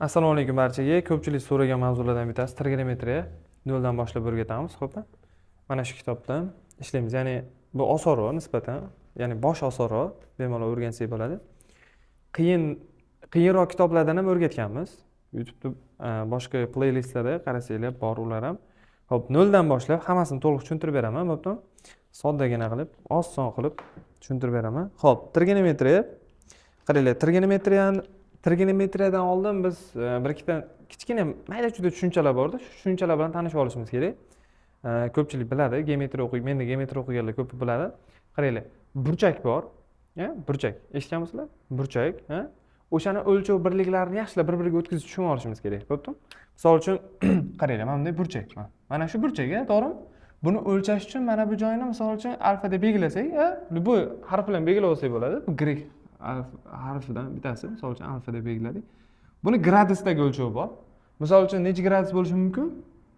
Assalomu alaykum barchaga. Ko'pchilik so'ragan mavzulardan bittasi trigonometriya. Noldan boshlab o'rgatamiz, xo'pmi? Mana shu kitobdan ishlaymiz. Ya'ni bu osonroq nisbatan, ya'ni bosh osonroq, bemalol o'rgansak bo'ladi. Qiyin qiyinroq kitoblardan ham o'rgatganmiz. YouTube'da boshqa playlistlarda qarasanglar, bor ular ham. Xo'p, noldan boshlab hammasini to'liq tushuntirib beraman, bo'ptimi? Soddagina qilib, oson qilib tushuntirib beraman. Xo'p, trigonometriya. Qaranglar, trigonometriyadan oldin biz bir ikkita kichkina mayda chuyda tushunchalar borda, shu tushunchalar bilan tanishib olishimiz kerak. Ko'pchilik biladi, geometriya o'qiy, menda geometriya o'qiganlar ko'pi biladi. Qaranglar, burchak bor, burchak. Eshitganmisizlar? Burchak, ha? O'shani o'lchov birliklarini yaxshilab bir-biriga o'tkazib tushunib olishimiz kerak, bo'ptimi? Misol uchun, qaranglar, mana bunday burchak. Mana shu burchak, a, to'g'rimi? Buni o'lchash uchun mana bu joyini, misol uchun, alfa deb belgilasak, a, любой harf bilan belgilab olsak bo'ladi. Bu grek harfidan bittasi, misol uchun, alfa deb belgiladik. Buni gradusdagi o'lchovi bor. Misol uchun, necha gradus bo'lishi mumkin?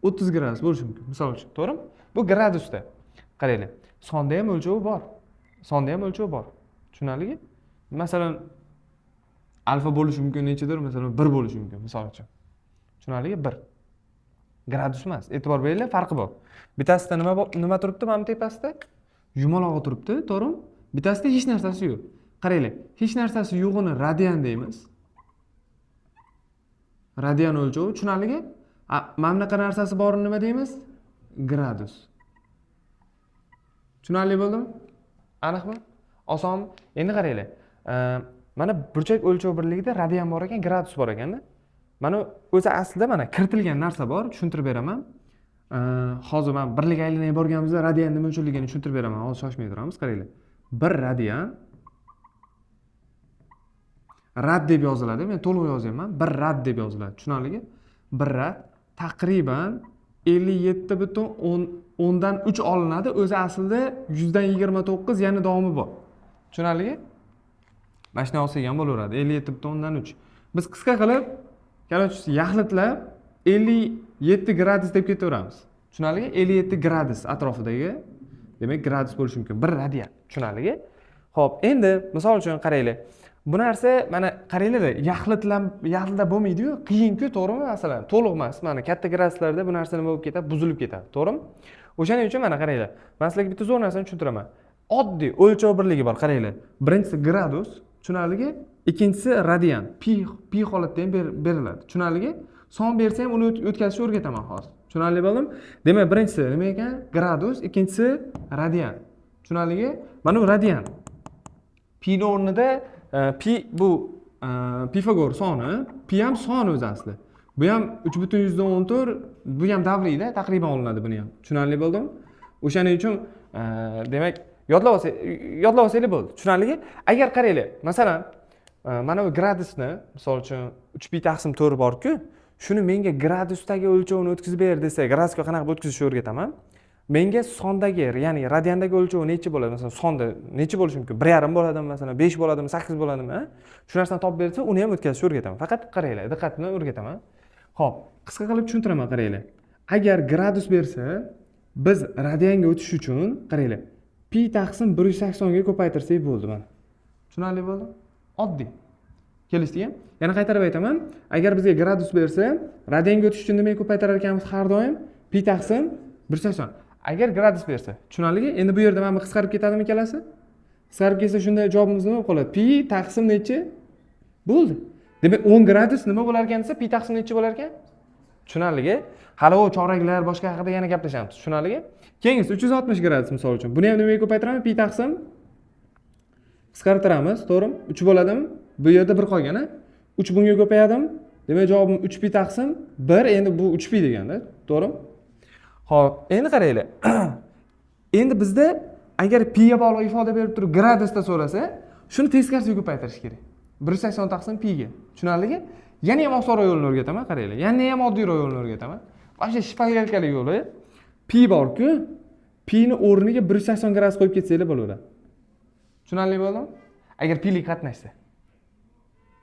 30 gradus bo'lishi mumkin, misol uchun, to'g'rimi? Bu gradusda. Qaranglar, sonda ham o'lchovi bor. Sonda ham o'lchovi bor. Tushunarlimi? Masalan, alfa bo'lishi mumkin nechadir, masalan, 1 bo'lishi mumkin, misol uchun. Tushunarlimi? 1. Gradus emas. E'tibor beringlar, farqi bor. Bittasida nima bor, nima turibdi mana bu tepasida? Yumalog'i turibdi, to'g'rimi? Bittasida hech narsasi yo'q. Qaranglar, hech narsasi yo'g'ini radian deymiz. Radian o'lchovi, tushunarlimi? Mana bunaqa narsasi borini nima deymiz? Gradus. Tushunarli bo'ldimi? Aniqmi? Osonmi? Endi qaranglar. Mana burchak o'lchov birligida radian bor ekan, gradus bor ekanda. Mana o'zi aslida mana kiritilgan narsa bor, tushuntirib beraman. Hozir man birlik aylanib borganimizda radian nima uchunligini tushuntirib beraman. Hozir shoshmay turamiz, qaranglar. 1 radian rad deb yoziladi. Men to'liq yozyapman. 1 rad deb yoziladi. Tushunarlimi? 1 rad taqriban 57,3 olinadi. O'zi aslida 129, yana davomi bor. Tushunarlimi? Mana shunday olsak ham bo'laveradi. 57,3. Biz qisqa qilib, короче, yaxlitlab 57 gradus deb ketaveramiz. Tushunarlimi? 57 gradus atrofidagi, demak, gradus bo'lishi mumkin. 1 radian. Tushunarlimi? Xo'p, endi misol uchun qaranglar. Bu narsa, mana qaranglar, yaxlitlab yaxlitlab bo'lmaydi-yu, qiyin-ku, to'g'rimi? Masalan, to'liq emas. Mana katta graduslarda bu narsa nima bo'lib ketadi? Buzilib ketadi, to'g'rimi? O'shaning uchun mana qaranglar. Men sizlarga bitta zo'r narsani tushuntiraman. Oddiy o'lchov birligi bor, qaranglar. Birinchisi gradus, tushunarlimi? Ikkinchisi radian. Pi pi holatda ham beriladi. Tushunarlimi? Son bersa ham uni o'tkazishni o'rgataman hozir. Tushunarli bo'ldimi? Demak, birinchisi nima ekan? Gradus, ikkinchisi radian. Tushunarlimi? Mana bu radian. Pini o'rnida pi bu Pifagor soni, pi ham son o'zi asli. Bu ham 3,14, bu ham davriyda taqriban olinadi buni ham. Tushunarli bo'ldimi? O'shaning uchun demak, yodlab olsanglar bo'ldi. Tushunarlimi? Agar qaranglar, masalan, mana bu gradusni, misol uchun, 3 pi taqsim 4 bor-ku, shuni menga gradusdagi o'lchovini o'tkazib ber desa, gradusga qanaqa o'tkazishni o'rgataman. Menga sondagi, ya'ni radiandagi o'lchovi necha bo'ladi? Masalan, sonda necha bo'lishi mumkin? 1,5 bo'ladimi, masalan, 5 bo'ladimi, 8 bo'ladimi, a? Shu narsani topib bersa, uni ham o'tkazishni o'rgataman. Faqat qaranglar, diqqat bilan o'rgataman. Xo'p, qisqa qilib tushuntiraman, qaranglar. Agar gradus bersa, biz radianga o'tish uchun, qaranglar, pi taqsim 180 ga ko'paytirsak bo'ldi mana. Tushunarli bo'ldimi? Oddiy. Kelishdikmi? Yana qaytarib aytaman, agar bizga gradus bersa, radianga o'tish uchun nimaga ko'paytirar ekanmiz har doim? Pi taqsim 180. Agar gradus bersa, tushunarlimi? Endi bu yerda mana bu qisqarib ketadimi ikkalasi? Qisqarib ketsa, shunda javobimiz nima bo'lib qoladi? Pi taqsim nechi? Bo'ldi. Demak, 10 gradus nima bo'lar ekan desa, pi taqsim nechi bo'lar ekan? Tushunarlimi? Hali u choraklar, boshqa haqida yana gaplashamiz. Tushunarlimi? Keyingisi 360 gradus, misol uchun. Buni ham nimaga ko'paytiramiz? Pi taqsim, qisqartiramiz, to'g'rimi? 3 bo'ladimi? Bu yerda 1 qolgan, a? 3 bunga ko'payadimi? Demak, javobim 3 pi taqsim 1, endi bu 3 pi deganda, to'g'rimi? Xo'p, endi qaranglar. Endi bizda agar piga bog'liq ifoda berib turib gradusda so'rasa, shuni teskarisiga ko'paytirish kerak. 180 taqsim piga. Tushunarlimi? Yana ham osonroq yo'lini o'rgataman, qaranglar. Yana ham oddiyroq yo'lini o'rgataman. Вообще шпаргалка li yo'li. Pi bor-ku, pini o'rniga 180 gradus qo'yib ketsanglar bo'laveradi. Tushunarli bo'ldimi? Agar pilik qatnashsa.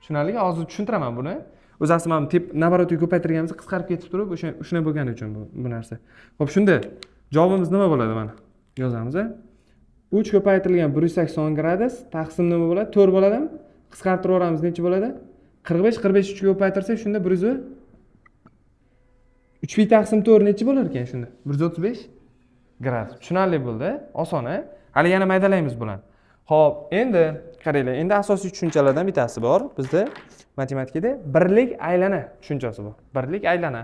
Tushunarlimi? Hozir tushuntiraman buni. O'zi asli mana tep наоборот ko'paytirganimizda qisqarib ketib turib, o'sha shunday bo'lgani uchun bu narsa. Xo'p, shunda javobimiz nima bo'ladi mana? Yozamiz, a? 3 ko'paytirilgan 180 gradus taqsim nima bo'ladi? 4 bo'ladimi? Qisqartirib yuboramiz, necha bo'ladi? 45 45 3 ga ko'paytirsak, shunda 103 pi taqsim 4 nechi bo'lar ekan shunda? 135 gradus. Tushunarli bo'ldi? Oson, a? Hali yana maydalaymiz bularni. Xo'p, endi qaranglar, endi asosiy tushunchalardan bittasi bor bizda matematikada birlik aylana tushunchasi bor. Birlik aylana.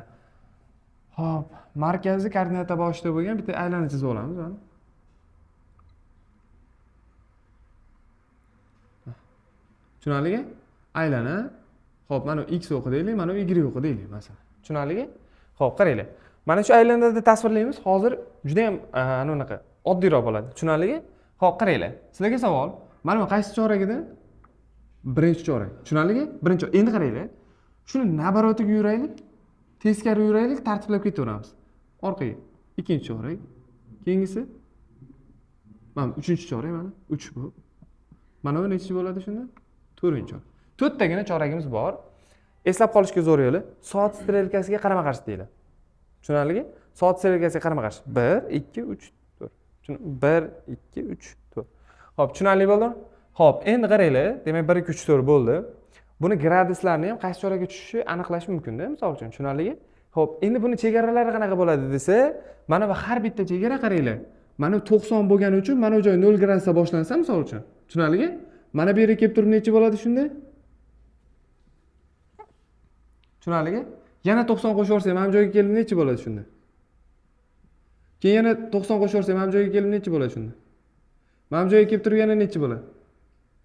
Xo'p, markazi koordinata boshida bo'lgan bitta aylana chizib olamiz mana. Tushunarlimi? Aylana. Xo'p, mana x o'qi deylik, mana y o'qi deylik masalan. Tushunarlimi? Xo'p, qaranglar. Mana shu aylanada tasvirlaymiz. Hozir juda ham anaqa oddiyroq bo'ladi. Tushunarlimi? Xo'p, qaranglar. Sizlarga savol. Mana bu qaysi chorakida? Birinchi chorak. Tushunarlimi? Birinchi. Endi qaranglar. Shuni naborotiga yuraylik, teskari yuraylik, tartiblab ketaveramiz. Orqaga. Ikkinchi chorak. Keyingisi mana uchinchi chorak mana 3 bu. Mana bu nechi bo'ladi shunda? 4-chi chorak. To'rttagina choragimiz bor. Eslab qolishga zo'r yo'li soat strelkasiga qarama-qarshi deyiladi. Tushunarlimi? Soat strelkasiga qarama-qarshi. 1 2 3 4. 1 2 3 4. Xo'p, tushunarli bo'ldimi? Xo'p, endi qaranglar, demak 1 2 3 4 bo'ldi. Buni graduslarni ham qaysi chorakka tushishi aniqlash mumkin-da, misol uchun, tushunarlimi? Xo'p, endi buni chegaralari qanaqa bo'ladi desa, mana bu har bitta chegara qaranglar. Mana bu 90 bo'lgani uchun mana bu joy 0 gradusda boshlansa, misol uchun, tushunarlimi? Mana bu yerga kelib turib necha bo'ladi shunda? Tushunarlimi? Yana 90 qo'shib yuborsak, mana bu joyga kelib necha bo'ladi shunda? Keyin yana 90 qo'shib yuborsak, mana bu joyga kelib necha bo'ladi shunda? Mana bu joyga kelib turib yana necha bo'ladi?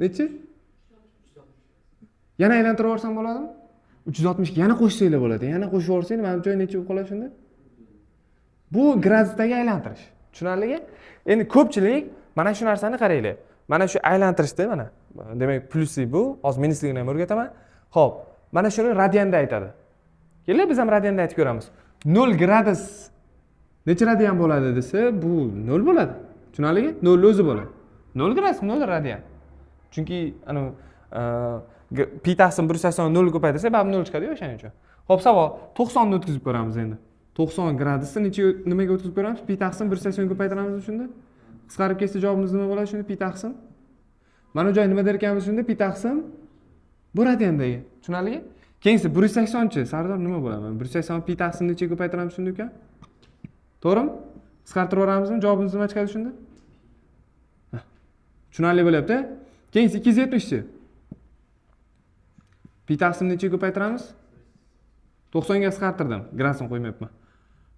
Necha? Yana aylantirib yuborsam bo'ladimi? 360 ga yana qo'shsanglar bo'ladi. Yana qo'shib yuborsang, mana bu joy necha bo'lib qoladi shunda? Bu gradusdagi aylantirish. Tushunarlimi? Endi ko'pchilik mana shu narsani qaranglar. Mana shu aylantirishda mana demak plyusli bu, hozir minusligini ham o'rgataman. Xo'p, mana shuni radianda aytadi. Kelinglar biz ham radianda aytib ko'ramiz. 0 gradus necha radian bo'ladi desa, bu 0 bo'ladi. Tushunarlimi? 0 o'zi bo'ladi. 0 gradus 0 radian. Chunki ana pi taqsim 180 0 ko'paytirsak, baribir 0 chiqadi-yu, o'shaning uchun. Xo'p, savol 90 ni o'tkazib ko'ramiz endi. 90 gradusni necha nimaga o'tkazib ko'ramiz? Pi taqsim 180 ko'paytiramiz shunda. Qisqarib ketsa javobimiz nima bo'ladi shunda? Pi taqsim. Mana bu joy nima der ekanmiz shunda? Pi taqsim bu radiandagi. Tushunarlimi? Keyingisi 180-chi. Sardor nima bo'ladi? 180 pi taqsim necha ko'paytiramiz shunda uka? To'g'rimi? Qisqartirib yuboramizmi? Javobimiz nima chiqadi shunda? Tushunarli bo'lyapti? Keyingisi 270-chi. Pi taqsim necha ko'paytiramiz? 90 ga qisqartirdim. Gradusni qo'ymayapman.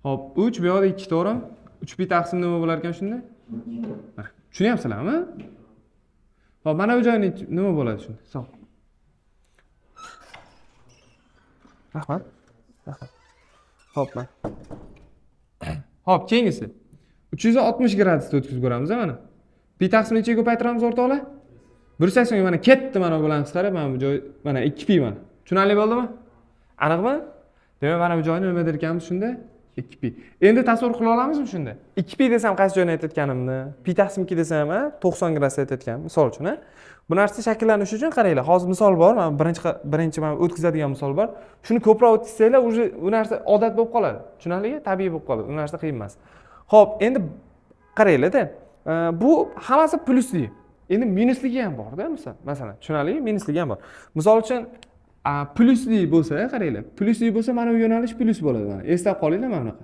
Xo'p, 3 bu yoqda 2, to'g'rimi? 3 pi taqsim nima bo'lar ekan shunda? Mana, tushunyapsizlarmi? Xo'p, mana bu joy nima bo'ladi shunda? Sog'. Rahmat. Rahmat. Xo'p, mana. Xo'p, keyingisi. 360 gradusda o'tkazib ko'ramiz mana. Pi taqsim nechaga ko'paytiramiz o'rtoqlar? 180 ga mana ketdi mana bu bilan qisqarib, mana bu joy mana 2 pi mana. Tushunarli bo'ldimi? Aniqmi? Demak, mana bu joyni nima der ekanmiz shunda? 2 pi. Endi tasavvur qila olamizmi shunda? 2 pi desam qaysi joyni aytayotganimni, pi taqsim 2 desam, 90 gradusda aytayotganim, misol uchun, Bu narsa shakllanishi uchun qaranglar, hozir misol bor, mana birinchi mana o'tkazadigan misol bor. Shuni ko'proq o'tkazsanglar, уже u narsa odat bo'lib qoladi. Tushunarlimi? Tabiiy bo'lib qoladi. U narsa qiyin emas. Xo'p, endi qaranglar-da, bu hammasi plyusli. Endi minusligi ham bor-da, masalan, tushunarlimi? Minusligi ham bor. Misol uchun, plyusli bo'lsa, qaranglar, plyusli bo'lsa mana bu yo'nalish plyus bo'ladi mana. Eslab qolinglar mana bunaqa.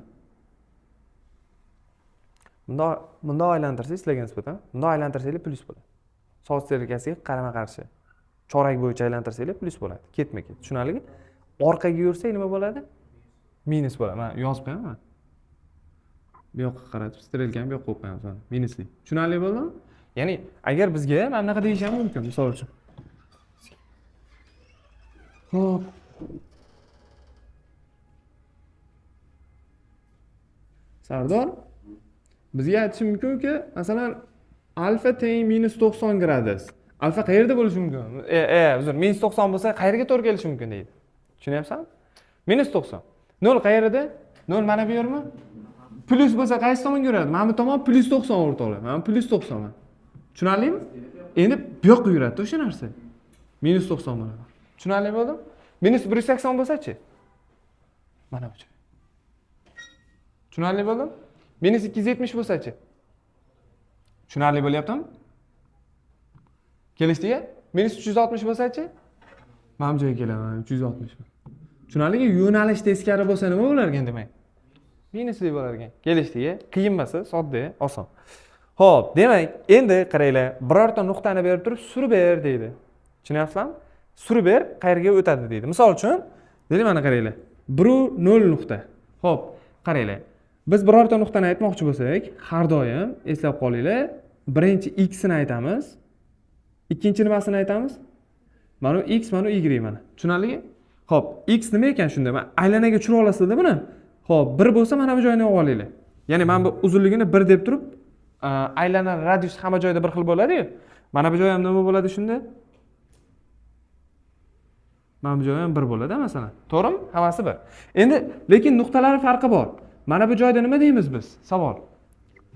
Bundoq aylantirsangiz sizlarga nisbatan, bundoq aylantirsanglar plyus bo'ladi. Soat strelkasiga qarama-qarshi. Chorak bo'yicha aylantirsanglar plyus bo'ladi. Ketma-ket. Tushunarlimi? Orqaga yursak nima bo'ladi? Minus bo'ladi. Mana yozib qo'yaman. Bu yoqqa qaratib strelkani bu yoqqa qo'yib qo'yamiz mana. Minusli. Tushunarli bo'ldimi? Ya'ni agar bizga mana bunaqa deyish ham mumkin, misol uchun. Xo'p. Sardor, bizga aytishi mumkinki, masalan, alfa teng minus 90 gradus. Alfa qayerda bo'lishi mumkin? Uzr, minus 90 bo'lsa qayerga to'g'ri kelishi mumkin deydi. Tushunyapsanmi? Minus 90. 0 qayerda? 0 mana bu yermi? Plyus bo'lsa qaysi tomonga yuradi? Mana bu tomon plyus 90 o'rtoqlar. Mana bu plyus 90 mana. Tushunarlimi? Endi bu yoqqa yuradi o'sha narsa. Minus 90 bo'ladi. Tushunarli bo'ldimi? Minus 180 bo'lsa-chi? Mana bu joy. Tushunarli bo'ldimi? Minus 270 bo'lsa-chi? Tushunarli bo'lyaptimi? Kelishdikmi? Minus 360 bo'lsa-chi? Mana bu joyga kelaman, 360. Tushunarlimi? Yo'nalish teskari bo'lsa, nima bo'lar ekan demak? Minusli bo'lar ekan. Kelishdik. Qiyin emas, sodda, oson. Xo'p, demak, endi qaranglar, birorta nuqtani berib turib, surib ber deydi. Tushunyapsizlarmi? Surib ber, qayerga o'tadi deydi. Misol uchun, deylik, mana qaranglar. 1 0 nuqta. Xo'p, qaranglar. Biz birorta nuqtani aytmoqchi bo'lsak, har doim eslab qolinglar, birinchi x ni aytamiz. Ikkinchi nimasini aytamiz? Mana bu x, mana bu y mana. Tushunarlimi? Xo'p, x nima ekan shunda? Mana aylanaga tushira olasizlar buni. Xo'p, 1 bo'lsa, mana bu joyini olib olinglar. Ya'ni mana bu uzunligini 1 deb turib, aylana radius hamma joyda bir xil bo'ladi-yu. Mana bu joy ham nima bo'ladi shunda? Mana bu joy ham 1 bo'ladi, masalan. To'g'rimi? Hammasi 1. Endi lekin nuqtalari farqi bor. Mana bu joyda nima deymiz biz? Savol.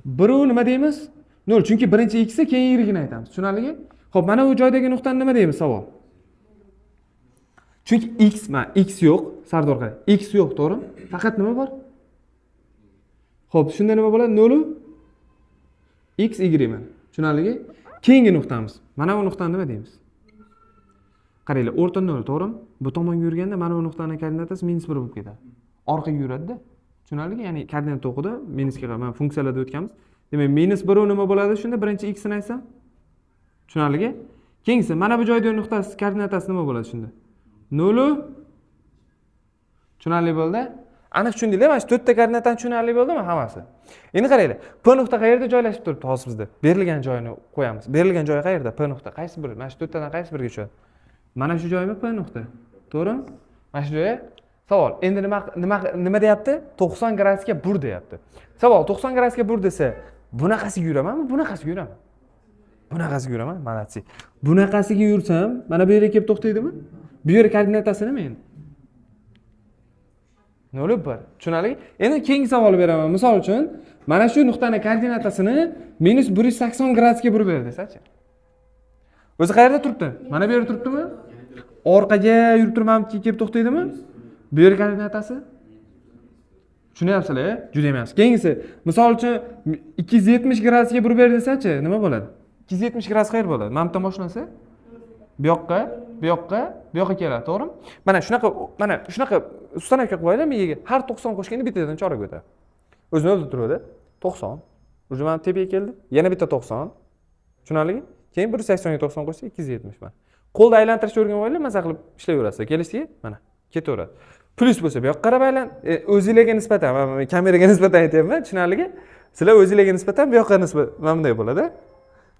1 u nima deymiz? 0. Chunki birinchi x ni, keyin y ni aytamiz. Tushunarlimi? Xo'p, mana bu joydagi nuqtani nima deymiz? Savol. Chunki x, mana x yo'q, Sardor qara. X yo'q, to'g'rimi? Faqat nima bor? Xo'p, shunda nima bo'ladi? 0 u x, y mana. Tushunarlimi? Keyingi nuqtamiz. Mana bu nuqtani nima deymiz? Qaranglar, o'rta 0, to'g'rimi? Bu tomonga yurganda mana bu nuqtaning koordinatasi minus 1 bo'lib ketadi. Orqaga yuradida. Tushunarlimi? Ya'ni koordinat o'qida minusga qarab, mana funksiyalarda o'tganmiz. Demak, minus 1 u nima bo'ladi shunda? Birinchi x ni aytsam. Tushunarlimi? Keyingisi, mana bu joyda nuqtasi koordinatasi nima bo'ladi shunda? 0 u. Tushunarli bo'ldi? Aniq tushundinglar? Mana shu to'rtta koordinatani tushunarli bo'ldimi hammasi? Endi qaranglar, P nuqta qayerda joylashib turibdi hozir bizda? Berilgan joyini qo'yamiz. Berilgan joyi qayerda? P nuqta qaysi biri? Mana shu to'rttadan qaysi biriga tushadi? Mana shu joymi P nuqta? To'g'rimi? Mana shu joyi. Savol. Endi nima deyapti? 90 gradusga bur deyapti. Savol, 90 gradusga bur desa, bunaqasiga yuramanmi, bunaqasiga yuraman? Bunaqasiga yuraman, молодцы. Bunaqasiga yursam, mana bu yerga kelib to'xtaydimi? Bu yer koordinatasi nima endi? 0 1. Tushunarli? Endi keyingi savolni beraman. Misol uchun, mana shu nuqtani koordinatasini minus 180 gradusga burib ber desachi. O'zi qayerda turibdi? Mana bu yerda turibdimi? Orqaga yurib turib mana bu yerga kelib to'xtaydimi? Bu yer koordinatasi? Tushunyapsizlar? Juda ham yaxshi. Keyingisi, misol uchun, 270 gradusga burib ber desachi, nima bo'ladi? 270 gradus qayerda bo'ladi? Mana bu yerdan boshlansa, bu yoqqa, bu yoqqa, bu yoqqa keladi, to'g'rimi? Mana shunaqa установка qilib qo'yinglar miyaga. Har 90 qo'shganda bittadan chorak o'tadi. O'zini o'zi turadi. 90. Уже mana tepaga keldi. Yana bitta 90. Tushunarlimi? Keyin 180 ga 90 qo'shsa, 270 mana. Qo'lda aylantirishni o'rganib olinglar, maza qilib ishlayverasizlar. Kelishdikmi? Mana ketaveradi. Plyus bo'lsa, bu yoqqa qarab aylan, o'zinglarga nisbatan, mana kameraga nisbatan aytyapman, tushunarlimi? Sizlar o'zinglarga nisbatan bu yoqqa nisbat mana bunday bo'ladi.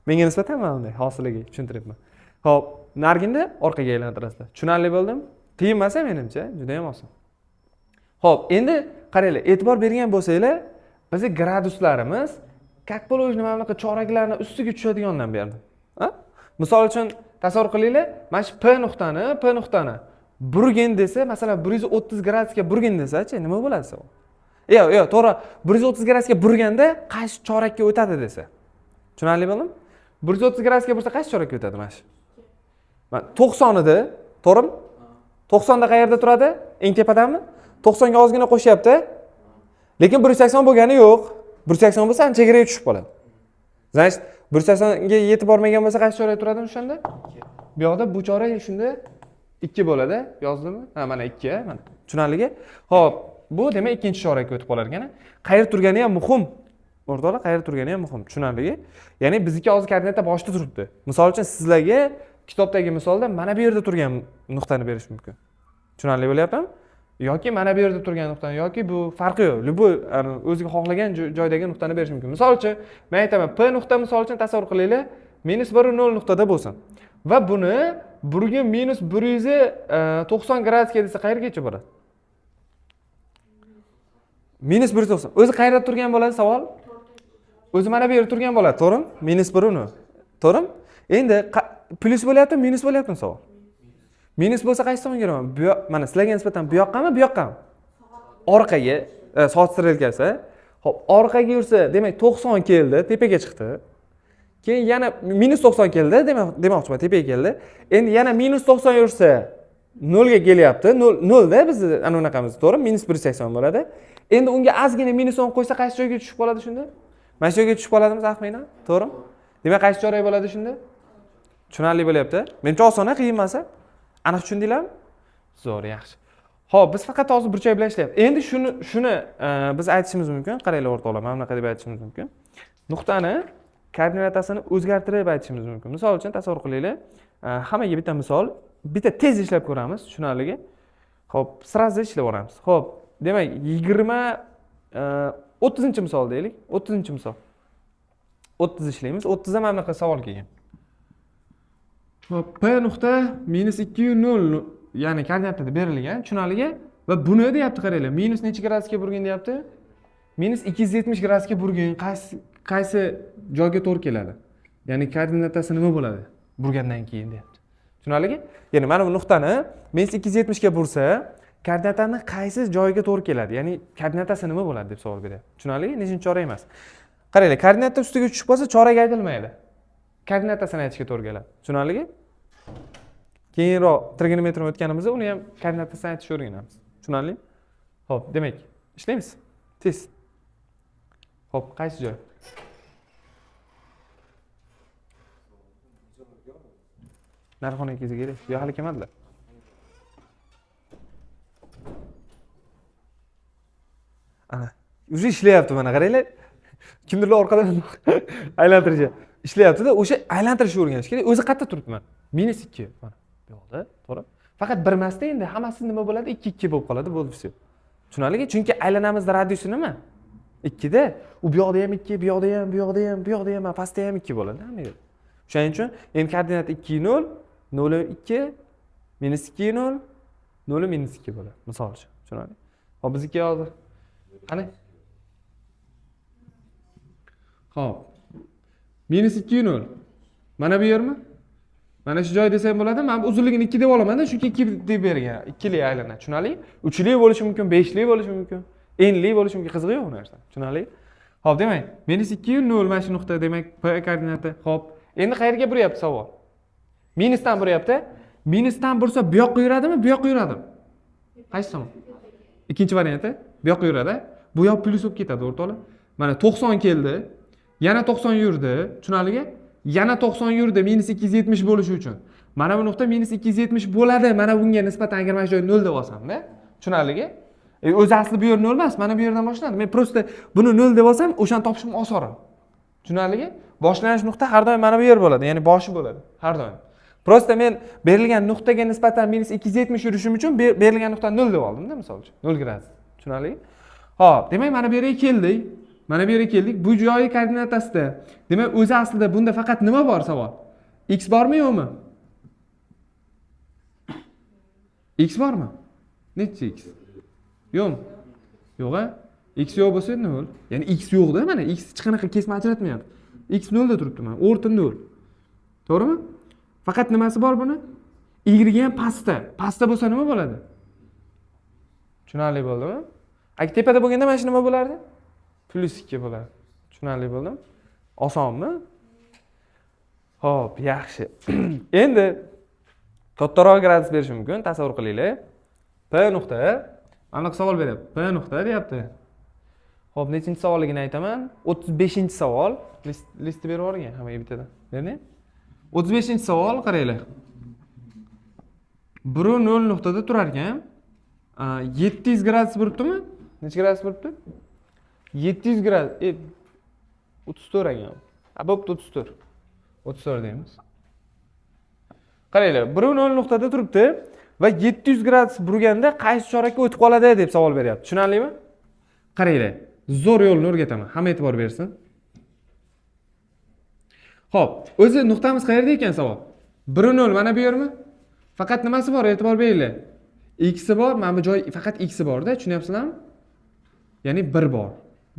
Menga nisbatan mana bunday, hozirlarga tushuntiryapman. Xo'p, nariginda orqaga aylantirasizlar. Tushunarli bo'ldimi? Qiyin emas menimcha, juda ham oson. Xo'p, endi qaranglar, e'tibor bergan bo'lsanglar, bizni graduslarimiz как положено mana bunaqa choraklarni ustiga tushadigandan berdi. Ha? Misol uchun, tasavvur qilinglar, mana shu P nuqtani burgin desa, masalan, 130 gradusga burgin desachi, nima bo'ladi savol? Yo'q, yo'q, to'g'ri, 130 gradusga burganda qaysi chorakka o'tadi desa. Tushunarli bo'ldimi? 130 gradusga bursa, qaysi chorakka o'tadi mana shu? Mana 90 edi, to'g'rimi? 90 da qayerda turadi? Eng tepadami? 90 ga ozgina qo'shyapti. Lekin 180 bo'lgani yo'q. 180 bo'lsa, ancha geriga tushib qoladi. Значит, 180 ga yetib bormagan bo'lsa, qaysi chorak turadi o'shanda? Bu yoqda bu chorak shunda 2 bo'ladi. Yozdimmi? Ha, mana 2, mana. Tushunarlimi? Xo'p, bu demak ikkinchi chorakka o'tib qolar ekan. Qayerda turgani ham muhim. O'rtoqlar, qayerda turgani ham muhim. Tushunarlimi? Ya'ni bizniki hozir koordinata boshida turibdi. Misol uchun, sizlarga kitobdagi misolda mana bu yerda turgan nuqtani berish mumkin. Tushunarli bo'lyaptimi? Yoki mana bu yerda turgan nuqtani, yoki bu farqi yo'q. Любой o'ziga xohlagan joydagi nuqtani berish mumkin. Misol uchun, men aytaman, P nuqta, misol uchun, tasavvur qilinglar, minus 1 0 nuqtada bo'lsin. Va buni burgin minus 190 gradusga desa, qayergacha boradi? Minus 190. O'zi qayerda turgan bo'ladi, savol? O'zi mana bu yerda turgan bo'ladi, to'g'rimi? Minus 1 uni. To'g'rimi? Endi plyus bo'lyaptimi, minus bo'lyaptimi, savol? Minus bo'lsa, qaysi tomonga yuraman? Bu yoq, mana sizlarga nisbatan bu yoqqami, bu yoqqami? Orqaga, soat strelkasi. Xo'p, orqaga yursa, demak 90 keldi, tepaga chiqdi. Keyin yana minus 90 keldi, demak demoqchiman, tepaga keldi. Endi yana minus 90 yursa, nolga kelyapti. Nol nolda bizni ana unaqamiz, to'g'rimi? Minus 180 bo'ladi. Endi unga ozgina minus 10 qo'ysa, qaysi joyga tushib qoladi shunda? Mana shu joyga tushib qoladimi taxminan? To'g'rimi? Demak, qaysi chorak bo'ladi shunda? Tushunarli bo'lyapti? Menimcha, oson, qiyin emas. Aniq tushundinglarmi? Zo'r, yaxshi. Xo'p, biz faqat hozir burchak bilan ishlayapmiz. Endi shuni biz aytishimiz mumkin. Qaranglar o'rtoqlar, mana bunaqa deb aytishimiz mumkin. Nuqtani koordinatasini o'zgartirib aytishimiz mumkin. Misol uchun tasavvur qilinglar, hammaga bitta misol, bitta tez ishlab ko'ramiz, tushunarligi. Xo'p, sразу ishlab yuboramiz. Xo'p, demak 30-misol deylik. 30-misol. 30 ishlaymiz. 30 da mana bunaqa savol kelgan. Xo'p, P nuqta -2 0, ya'ni koordinatada berilgan, tushunarligi. Va buni deyapti, qaranglar, minus necha gradusga burgin deyapti? Minus 270 gradusga burgin, qaysi joyga to'g'ri keladi? Ya'ni koordinatasi nima bo'ladi burgandan keyin deyapti. Tushunarligi? Ya'ni mana bu nuqtani minus 270 ga bursa, koordinatani qaysi joyga to'g'ri keladi? Ya'ni koordinatasi nima bo'ladi deb savol beryapti. Tushunarligi? Nechinchi chorak emas. Qaranglar, koordinata ustiga tushib qolsa chorak aytilmaydi. Koordinatasini aytishga to'g'ri keladi. Tushunarligi? Keyinroq trigonometrni o'tganimizda uni ham koordinatasini aytishni o'rganamiz. Tushunarlimi? Xo'p, demak, ishlaymiz. Tez. Xo'p, qaysi joy? Narxona kelsa kerak. Yo, hali kelmadilar. Ana, уже ishlayapti mana, qaranglar. Kimdirlar orqadan aylantirishga ishlayapti-da, o'sha aylantirishni o'rganish kerak. O'zi qayerda turibdi mana? -2 mana. Bu yoqda, to'g'ri? Faqat bir emasda endi hammasi nima bo'ladi? 2 2 bo'lib qoladi, bo'ldi, vse. Tushunarlimi? Chunki aylanamizda radiusi nima? 2 da. U bu yoqda ham 2, bu yoqda ham, bu yoqda ham, bu yoqda ham, pastda ham 2 bo'ladi, hamma yerda. O'shaning uchun endi koordinat 2 0, 0 2, -2 0, 0 -2 bo'ladi. Misol uchun, tushunarli? Hop, bizniki hozir. Qani? Xo'p. -2 0. Mana bu yermi? Mana shu joy desam bo'ladi. Men bu uzunligini 2 deb olaman-da, chunki 2 deb bergan. 2lik aylanadi. Tushunarli? 3lik bo'lishi mumkin, 5lik bo'lishi mumkin, nlik bo'lishi mumkin. Qizig'i yo'q bu narsa. Tushunarli? Xo'p, demak, -2 0 mana shu nuqta, demak, P koordinati. Xo'p, endi qayerga buryapti savol? Minusdan buryapti. Minusdan bursa bu yoqqa yuradimi, bu yoqqa yuradimi? Qaysi tomon? Ikkinchi varianti bu yoqqa yuradi. Bu yoq plyus bo'lib ketadi, o'rtoqlar. Mana 90 keldi. Yana 90 yurdi. Tushunarlimi? Yana 90 yurdi -270 bo'lishi uchun. Mana bu nuqta -270 bo'ladi. Mana bunga nisbatan agar mana shu joyni 0 deb olsam-da, tushunarlimi? O'zi asli bu yer 0 emas, mana bu yerdan boshlanadi. Men prosta buni 0 deb olsam, o'shani topishim osonroq. Tushunarlimi? Boshlanish nuqta har doim mana bu yer bo'ladi, ya'ni boshi bo'ladi har doim. Prosta men berilgan nuqtaga nisbatan -270 yurishim uchun berilgan nuqtani 0 deb oldim-da, misol uchun. 0 gradus. Tushunarlimi? Xo'p, demak mana bu yerga keldik. Mana bu yerga keldik. Bu joyi koordinatasida. Demak, o'zi aslida bunda faqat nima bor savol? X bormi, yo'qmi? X bormi? Necha x? Yo'qmi? Yo'q-a? X yo'q bo'lsa 0. Ya'ni x yo'q-da, mana x hech qanaqa kesma ajratmayapti. X 0 da turibdi mana, o'rta 0. To'g'rimi? Faqat nimasi bor buni? Y ham pastda. Pastda bo'lsa nima bo'ladi? Tushunarli bo'ldimi? Agar tepada bo'lganda mana shu nima bo'lardi? +2 bo'ladi. Tushunarli bo'ldimi? Osonmi? Xo'p, yaxshi. Endi kattaroq gradus berishi mumkin, tasavvur qilinglar. P nuqta, mana bunaqa savol beryapti. P nuqta deyapti. Xo'p, nechinchi savolligini aytaman. 35-savol. Listni berib yuborgan hammaga bittadan. Berding? 35-savol, qaranglar. 1.0 nuqtada turar ekan. 700 gradus buribdimi? Necha gradus buribdi? 700 gradus. 34 ekan. Ha, bo'pti, 34. 34 deymiz. Qaranglar, 1.0 nuqtada turibdi va 700 gradus burganda qaysi chorakka o'tib qoladi deb savol beryapti. Tushunarlimi? Qaranglar, zo'r yo'lni o'rgataman. Hamma e'tibor bersin. Xo'p, o'zi nuqtamiz qayerda ekan savol? 1.0 mana bu yermi? Faqat nimasi bor, e'tibor beringlar. X bor, mana bu joy faqat x bor-da, tushunyapsizlarmi? Ya'ni 1 bor.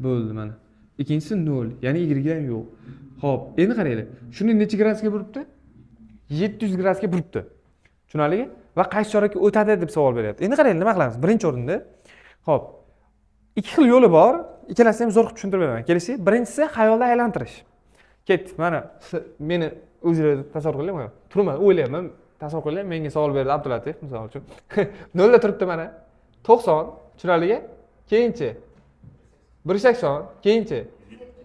Bo'ldi mana. Ikkinchisi 0, ya'ni y ham yo'q. Xo'p, endi qaranglar. Shuni necha gradusga buribdi? 700 gradusga buribdi. Tushunarlimi? Va qaysi chorakka o'tadi deb savol beryapti. Endi qaranglar, nima qilamiz? Birinchi o'rinda. Xo'p, ikki xil yo'li bor. Ikkalasini ham zo'r qilib tushuntirib beraman. Kelishdik? Birinchisi xayolda aylantirish. Ketdik. Mana meni o'zinglar tasavvur qilinglar, mana turman, o'ylayapman. Tasavvur qilinglar, menga savol berdi Abdulatif, misol uchun. 0 da turibdi mana. 90, tushunarlimi? Keyinchi 180, keyinchi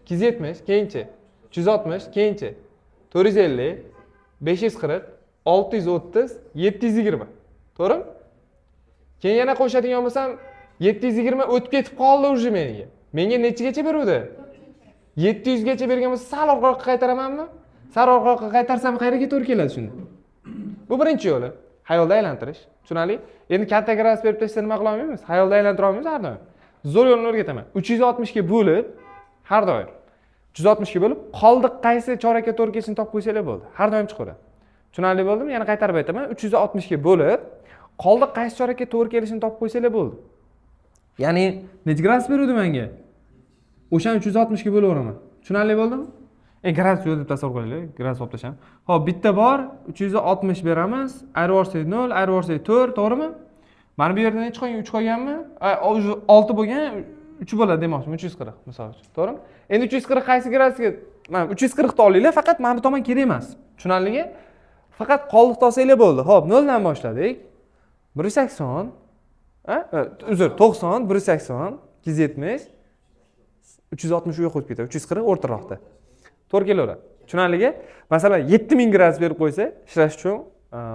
270, keyinchi 360, keyinchi 450, 540, 630, 720. To'g'rimi? Keyin yana qo'shadigan bo'lsam 720 o'tib ketib qoldi уже menga. Menga nechagacha beruvdi? 700 gacha bergan bo'lsa, sal orqaga qaytaramanmi? Sal orqaga qaytarsam qayerga to'g'ri keladi shunda? Bu birinchi yo'li. Xayolda aylantirish. Tushunarli? Endi katta gradus berib tashlasa nima qila olmaymiz? Xayolda aylantira olmaymiz har doim. Zo'r yo'lini o'rgataman. 360 ga bo'lib har doim 360 ga bo'lib qoldiq qaysi chorakka to'g'ri kelishini topib qo'ysanglar bo'ldi. Har doim chiqaveradi. Tushunarli bo'ldimi? Yana qaytarib aytaman. 360 ga bo'lib qoldiq qaysi chorakka to'g'ri kelishini topib qo'ysanglar bo'ldi. Ya'ni necha gradus beruvdi menga? O'shani 360 ga bo'laveraman. Tushunarli bo'ldimi? Gradus yo'q deb tasavvur qilinglar, gradus olib tashlayman. Xo'p, bitta bor, 360 beramiz, ayirib yuborsak 0, ayirib yuborsak 4, to'g'rimi? Mana bu yerda necha qolgan? 3 qolganmi? Уже 6 bo'lgan, 3 bo'ladi demoqchiman, 340 misol uchun, to'g'rimi? Endi 340 qaysi gradusga? Mana 340 ta olinglar, faqat mana bu tomon kerak emas. Tushunarlimi? Faqat qoldiqni olsanglar bo'ldi. Xo'p, 0 dan boshladik. 180, uzr, 90, 180, 270, 360 u yoqqa o'tib ketadi, 340 o'rtaroqda. To'g'ri kelaveradi. Tushunarlimi? Masalan, 7000 gradus berib qo'ysa, ishlash uchun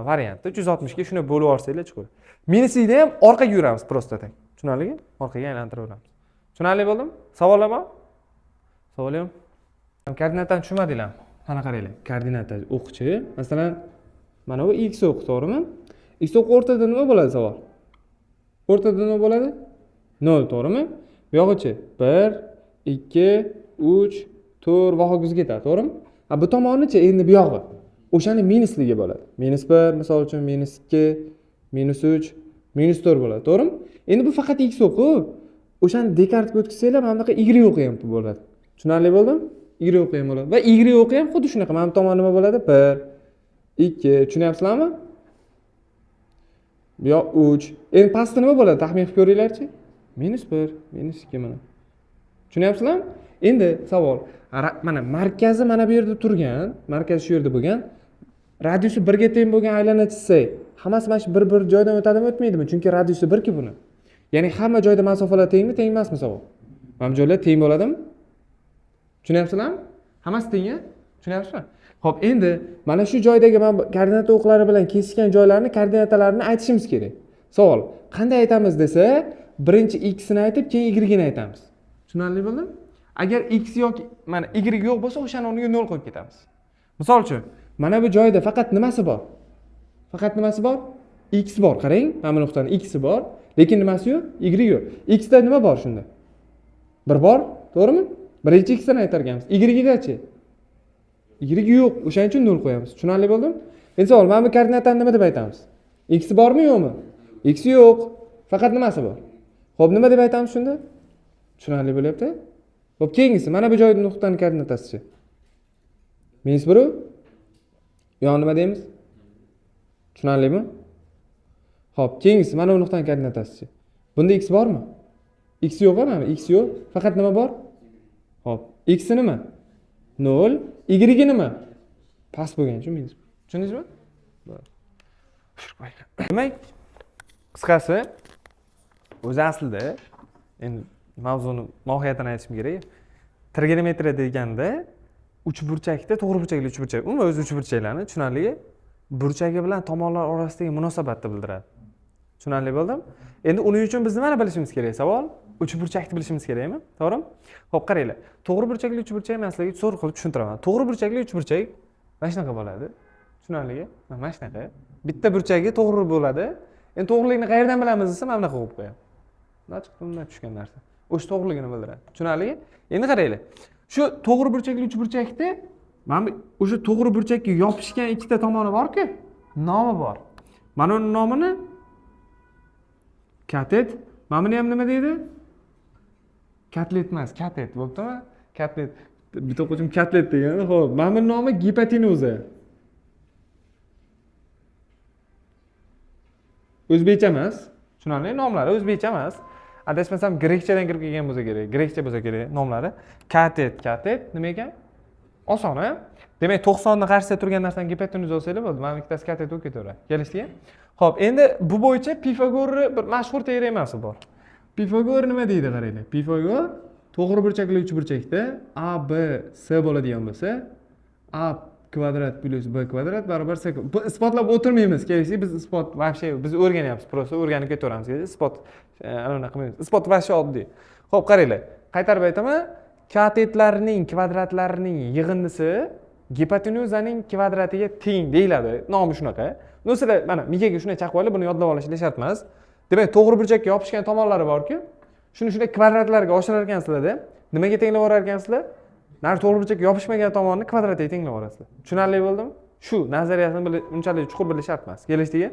variantda 360 ga shuni bo'lib olsanglar chiqadi. Minuslikda ham orqaga yuramiz просто так. Tushunarlimi? Orqaga aylantiraveramiz. Tushunarli bo'ldimi? Savollar bor? Savol yo'q? Koordinatani tushunmadinglarmi? Mana qaranglar, koordinata o'qchi, masalan, mana bu x o'q, to'g'rimi? X o'q o'rtada nima bo'ladi savol? O'rtada nima bo'ladi? 0, to'g'rimi? Bu yog'ichi 1, 2, 3, 4 va hokazo ketadi, to'g'rimi? Ha, bu tomonichi endi bu yog'i. O'shani minusligi bo'ladi. Minus 1, misol uchun, minus 2, minus 3, minus 4 bo'ladi, to'g'rimi? Endi bu faqat x o'qi. O'shani dekartga o'tkazsanglar, mana bunaqa y o'qi ham bo'ladi. Tushunarli bo'ldimi? Y o'qi ham bo'ladi. Va y o'qi ham xuddi shunaqa. Mana bu tomon nima bo'ladi? 1, 2, tushunyapsizlarmi? Bu yoq 3. Endi pastda nima bo'ladi? Taxmin qilib ko'ringlarchi. Minus 1, minus 2 mana. Tushunyapsizlarmi? Endi savol. Mana markazi mana bu yerda turgan, markazi shu yerda bo'lgan, radiusi 1 ga teng bo'lgan aylana chizsak, hammasi mana shu bir-bir joydan o'tadimi, o'tmaydimi? Chunki radiusi 1-ku buni. Ya'ni hamma joyda masofalar tengmi, teng emasmi savol? Mana bu joylar teng bo'ladimi? Tushunyapsizlarmi? Hammasi teng-a? Tushunyapsizmi? Xo'p, endi mana shu joydagi mana bu koordinata o'qlari bilan kesishgan joylarni koordinatalarini aytishimiz kerak. Savol, qanday aytamiz desa, birinchi x ni aytib, keyin y ni aytamiz. Tushunarli bo'ldimi? Agar x yoki mana y yo'q bo'lsa, o'shani o'rniga 0 qo'yib ketamiz. Misol uchun, mana bu joyda faqat nimasi bor? Faqat nimasi bor? X bor, qarang, mana bu nuqtani x bor, lekin nimasi yo'q? Y yo'q. X da nima bor shunda? 1 bor, to'g'rimi? Birinchi x dan aytar ekanmiz. Y dachi? Y yo'q, o'shaning uchun 0 qo'yamiz. Tushunarli bo'ldimi? Endi savol, mana bu koordinatani nima deb aytamiz? X bormi, yo'qmi? X yo'q. Faqat nimasi bor? Xo'p, nima deb aytamiz shunda? Tushunarli bo'lyapti? Xo'p, keyingisi, mana bu joyda nuqtaning koordinatasichi. Minus 1 u. Bu yoqni nima deymiz? Tushunarlimi? Xo'p, keyingisi, mana bu nuqtaning koordinatasichi. Bunda x bormi? X yo'q, mana x yo'q. Faqat nima bor? Xo'p, x nima? 0, y nima? Past bo'lgani uchun minus. Tushundingizmi? Demak, qisqasi, o'zi aslida endi mavzuni mohiyatini aytishim kerak. Trigonometriya deganda uchburchakda to'g'ri burchakli uchburchak, umuman o'zi uchburchaklarni tushunarli burchagi bilan tomonlar orasidagi munosabatni bildiradi. Tushunarli bo'ldimi? Endi uning uchun biz nimani bilishimiz kerak? Savol, uchburchakni bilishimiz kerakmi? To'g'rimi? Xo'p, qaranglar. To'g'ri burchakli uchburchak men sizlarga zo'r qilib tushuntiraman. To'g'ri burchakli uchburchak mana shunaqa bo'ladi. Tushunarlimi? Mana shunaqa. Bitta burchagi to'g'ri bo'ladi. Endi to'g'riligini qayerdan bilamiz desa, mana bunaqa qo'yib qo'yadi. Bundan chiqib, bundan tushgan narsa. O'sha to'g'riligini bildiradi. Tushunarlimi? Endi qaranglar. Shu to'g'ri burchakli uchburchakda mana bu o'sha to'g'ri burchakka yopishgan ikkita tomoni bor-ku, nomi bor. Mana uni nomini katet, mana buni ham nima deydi? Katlet emas, katet bo'ptimi? Katlet. Bitta o'quvchim katlet degan. Xo'p, mana buni nomi gipotenuza. O'zbekcha emas. Tushunarli, nomlari o'zbekcha emas. Adashmasam grekchadan kirib kelgan bo'lsa kerak. Grekcha bo'lsa kerak nomlari. Katet, katet nima ekan? Oson, a? Demak, 90 ni qarshisida turgan narsani gipotenuza olsanglar bo'ldi. Mana ikkitasi katet bo'lib ketaveradi. Kelishdikmi? Xo'p, endi bu bo'yicha Pifagorni bir mashhur teoremasi bor. Pifagor nima deydi qaranglar. Pifagor to'g'ri burchakli uchburchakda A, B, C bo'ladigan bo'lsa, A Kvadrat plyus b kvadrat barobar c. Bu isbotlab o'tirmaymiz, kerakli biz isbot вообще, biz o'rganyapmiz, просто o'rganib ketaveramiz, isbot anaqa qilmaymiz. Isbot вообще oddiy. Ho'p, qaranglar, qaytarib aytaman: katetlarning kvadratlarining yig'indisi gipotenuzaning kvadratiga teng deyiladi, nomi shunaqa. Ну, sizlar mana miyaga shunday chaqib olinglar, buni yodlab olishinglar shart emas. Demak, to'g'ri burchakka yopishgan tomonlari borku, shuni shunday kvadratlarga oshirar ekansizlarda, nimaga tenglab yuborar ekansizlar? Nari to'g'ri burchakka yopishmagan tomonni kvadratiga tenglab yuborasizlar. Tushunarli bo'ldimi? Shu nazariyasini unchalik chuqur bilish shart emas, kelishdikmi?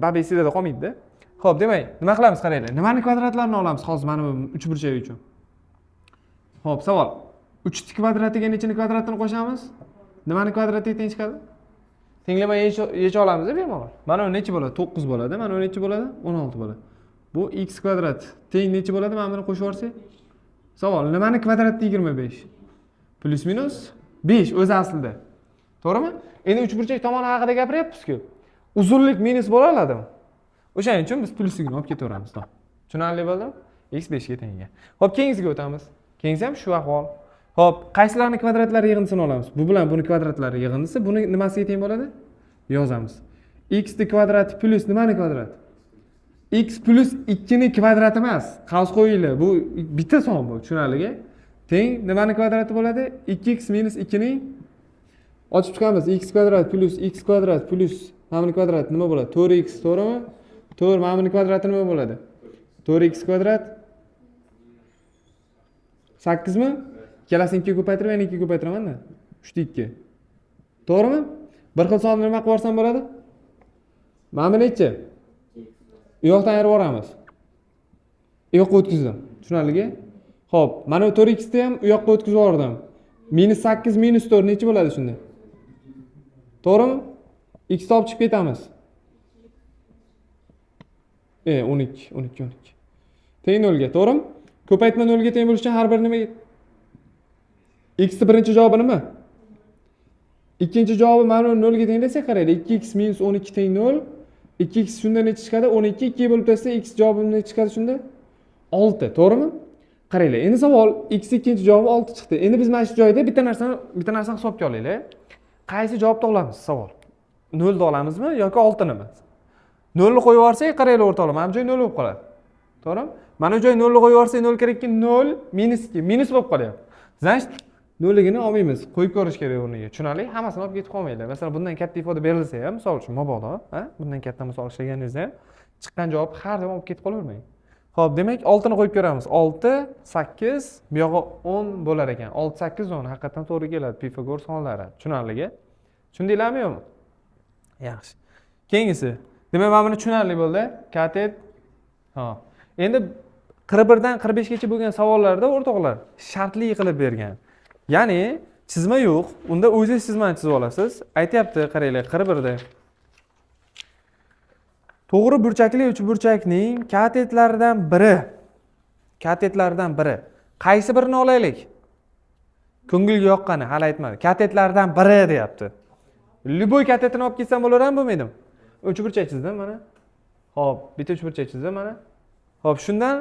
Baribir esinglarda qolmaydida. Ho'p, demak, nima qilamiz? Qaranglar, nimani kvadratlarini olamiz hozir mana bu uchburchak uchun? Ho'p, savol: uchni kvadratiga nechini kvadratini qo'shamiz? Nimani kvadratiga teng chiqadi? Tenglama yecha olamiz bemalol. Mana bu necha bo'ladi? To'qqiz bo'ladi. Mana bu necha bo'ladi? 16 bo'ladi. Bu x kvadrat teng necha bo'ladi mana buni qo'shib yuborsak? Savol: nimani kvadrati 25? Plyus minus 5 o'zi aslida, to'g'rimi? Endi uchburchak tomoni haqida gapiryapmizku, uzunlik minus bo'la oladimi? O'shaning uchun biz plyusligini olib ketaveramiz. Tushunarli bo'ldimi? X 5 ga teng ekan. Ho'p, keyingisiga o'tamiz. Keyingisi ham shu ahvol. Ho'p, qaysilarni kvadratlari yig'indisini olamiz? Bu bilan buni kvadratlari yig'indisi buni nimasiga teng bo'ladi? Yozamiz: x ni kvadrati plyus nimani kvadrati? X plyus ikkini kvadrati emas, qavs qo'yinglar, bu bitta son bu, tushunarligi? Teng nimani kvadrati bo'ladi? Ikki x minus ikkining, ochib chiqamiz: x kvadrat plyus x kvadrat plyus mana buni kvadrati nima bo'ladi? To'rt x, to'g'rimi? To'rt. Mana buni kvadrati nima bo'ladi? To'rt x kvadrat sakkizmi? Ikkalasini ikkiga ko'paytirib, yana ikkiga ko'paytiramanda, uchta ikki, to'g'rimi? Bir xil sonni nima qilib yuborsam bo'ladi? Mana bu nechi? U yoqdan ayirib yuboramiz, u yoqqa o'tkazdim, tushunarligi? Ho'p, mana bu to'rt xni ham u yoqqa o'tkazib yubordim. Minus sakkiz minus to'rt necha bo'ladi shunda? To'g'rimi? Xni olib chiqib ketamiz. 12, 12, 12 teng nolga, to'g'rimi? Ko'paytma nolga teng bo'lishi uchun har bir nimaga? Xni birinchi javobi nima? Ikkinchi javobi mana bu nolga teng desak, qaraylik: ikki x minus 12 teng nol. Ikki x shunda necha chiqadi? 12. Ikkiga bo'lib tashlasak, x javobi necha chiqadi shunda? Olti, to'g'rimi? Qaranglar, endi savol: x ikkinchi javobi olti chiqdi. Endi biz mana shu joyda bitta narsani hisobga olaylik. Qaysi javobni olamiz? Savol: nolni olamizmi yoki oltinimi? Nolni qo'yib yuborsak, qaranglar, o'rtoqlar, mana bu joy nol bo'lib qoladi, to'g'rimi? Mana bu joy nolni qo'yib yuborsak, nol kerak ikki, nol minus ikki minus bo'lib qolyapti. Значит, nolligini olmaymiz, qo'yib ko'rish kerak o'rniga. Tushunarli? Hammasini olib ketib qolmanglar. Masalan, bundan katta ifoda berilsa ham, misol uchun, mabodo, a, bundan katta misol ishlaganingizda ham chiqqan javob har doim olib ketib qolavermang. Ho'p, demak, oltini qo'yib ko'ramiz. Olti, sakkiz, bu yog'i 10 bo'lar ekan. Olti, sakkiz, 10 haqiqatdan to'g'ri keladi, Pifagor sonlari. Tushunarligi? Tushundinglarmi, yo'qmi? Yaxshi, keyingisi. Demak, mana buni tushunarli bo'ldi, katet. Hop, endi 41dan 45gacha bo'lgan savollarda, o'rtoqlar, shartli qilib bergan, ya'ni chizma yo'q. Unda o'zingiz chizmani chizib olasiz. Aytyapti, qaranglar, 41da: to'g'ri burchakli uchburchakning katetlaridan biri. Katetlaridan biri, qaysi birini olaylik? Ko'ngilga yoqqani, hali aytmadi. Katetlardan biri deyapti. Любой katetini olib ketsam bo'laveradimi, bo'lmaydimi? Uchburchak chizdim mana. Ho'p, bitta uchburchak chizdim mana. Ho'p, shundan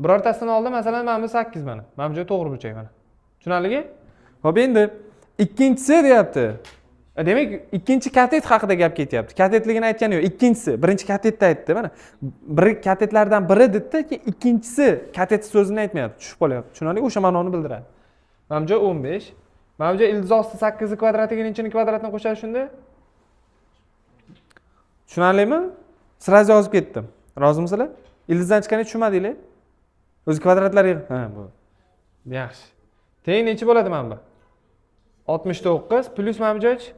birortasini oldim, masalan, mana bu sakkiz, mana bu joy to'g'ri burchak, mana. Tushunarlimi? Ho'p, endi ikkinchisi deyapti. Demak, ikkinchi katet haqida gap ketyapti. Katetligini aytgani yo'q, ikkinchisi. Birinchi katetni aytdi, mana bir katetlardan biri dedida, keyin ikkinchisi, katet so'zini aytmayapti, tushib qolyapti. Tushunarli? O'sha ma'noni bildiradi. Mana bu joy 15, mana bu joy ildiz osti sakkizni kvadratiga nechini kvadratini qo'shadi shunda? Tushunarlimi? Сразу yozib ketdim, rozimisizlar? Ildizdan chiqqanda tushunmadinglar o'zi kvadratlar. Ha, bu yaxshi. Teng necha bo'ladi mana bu? 69 plyus mana bu joychi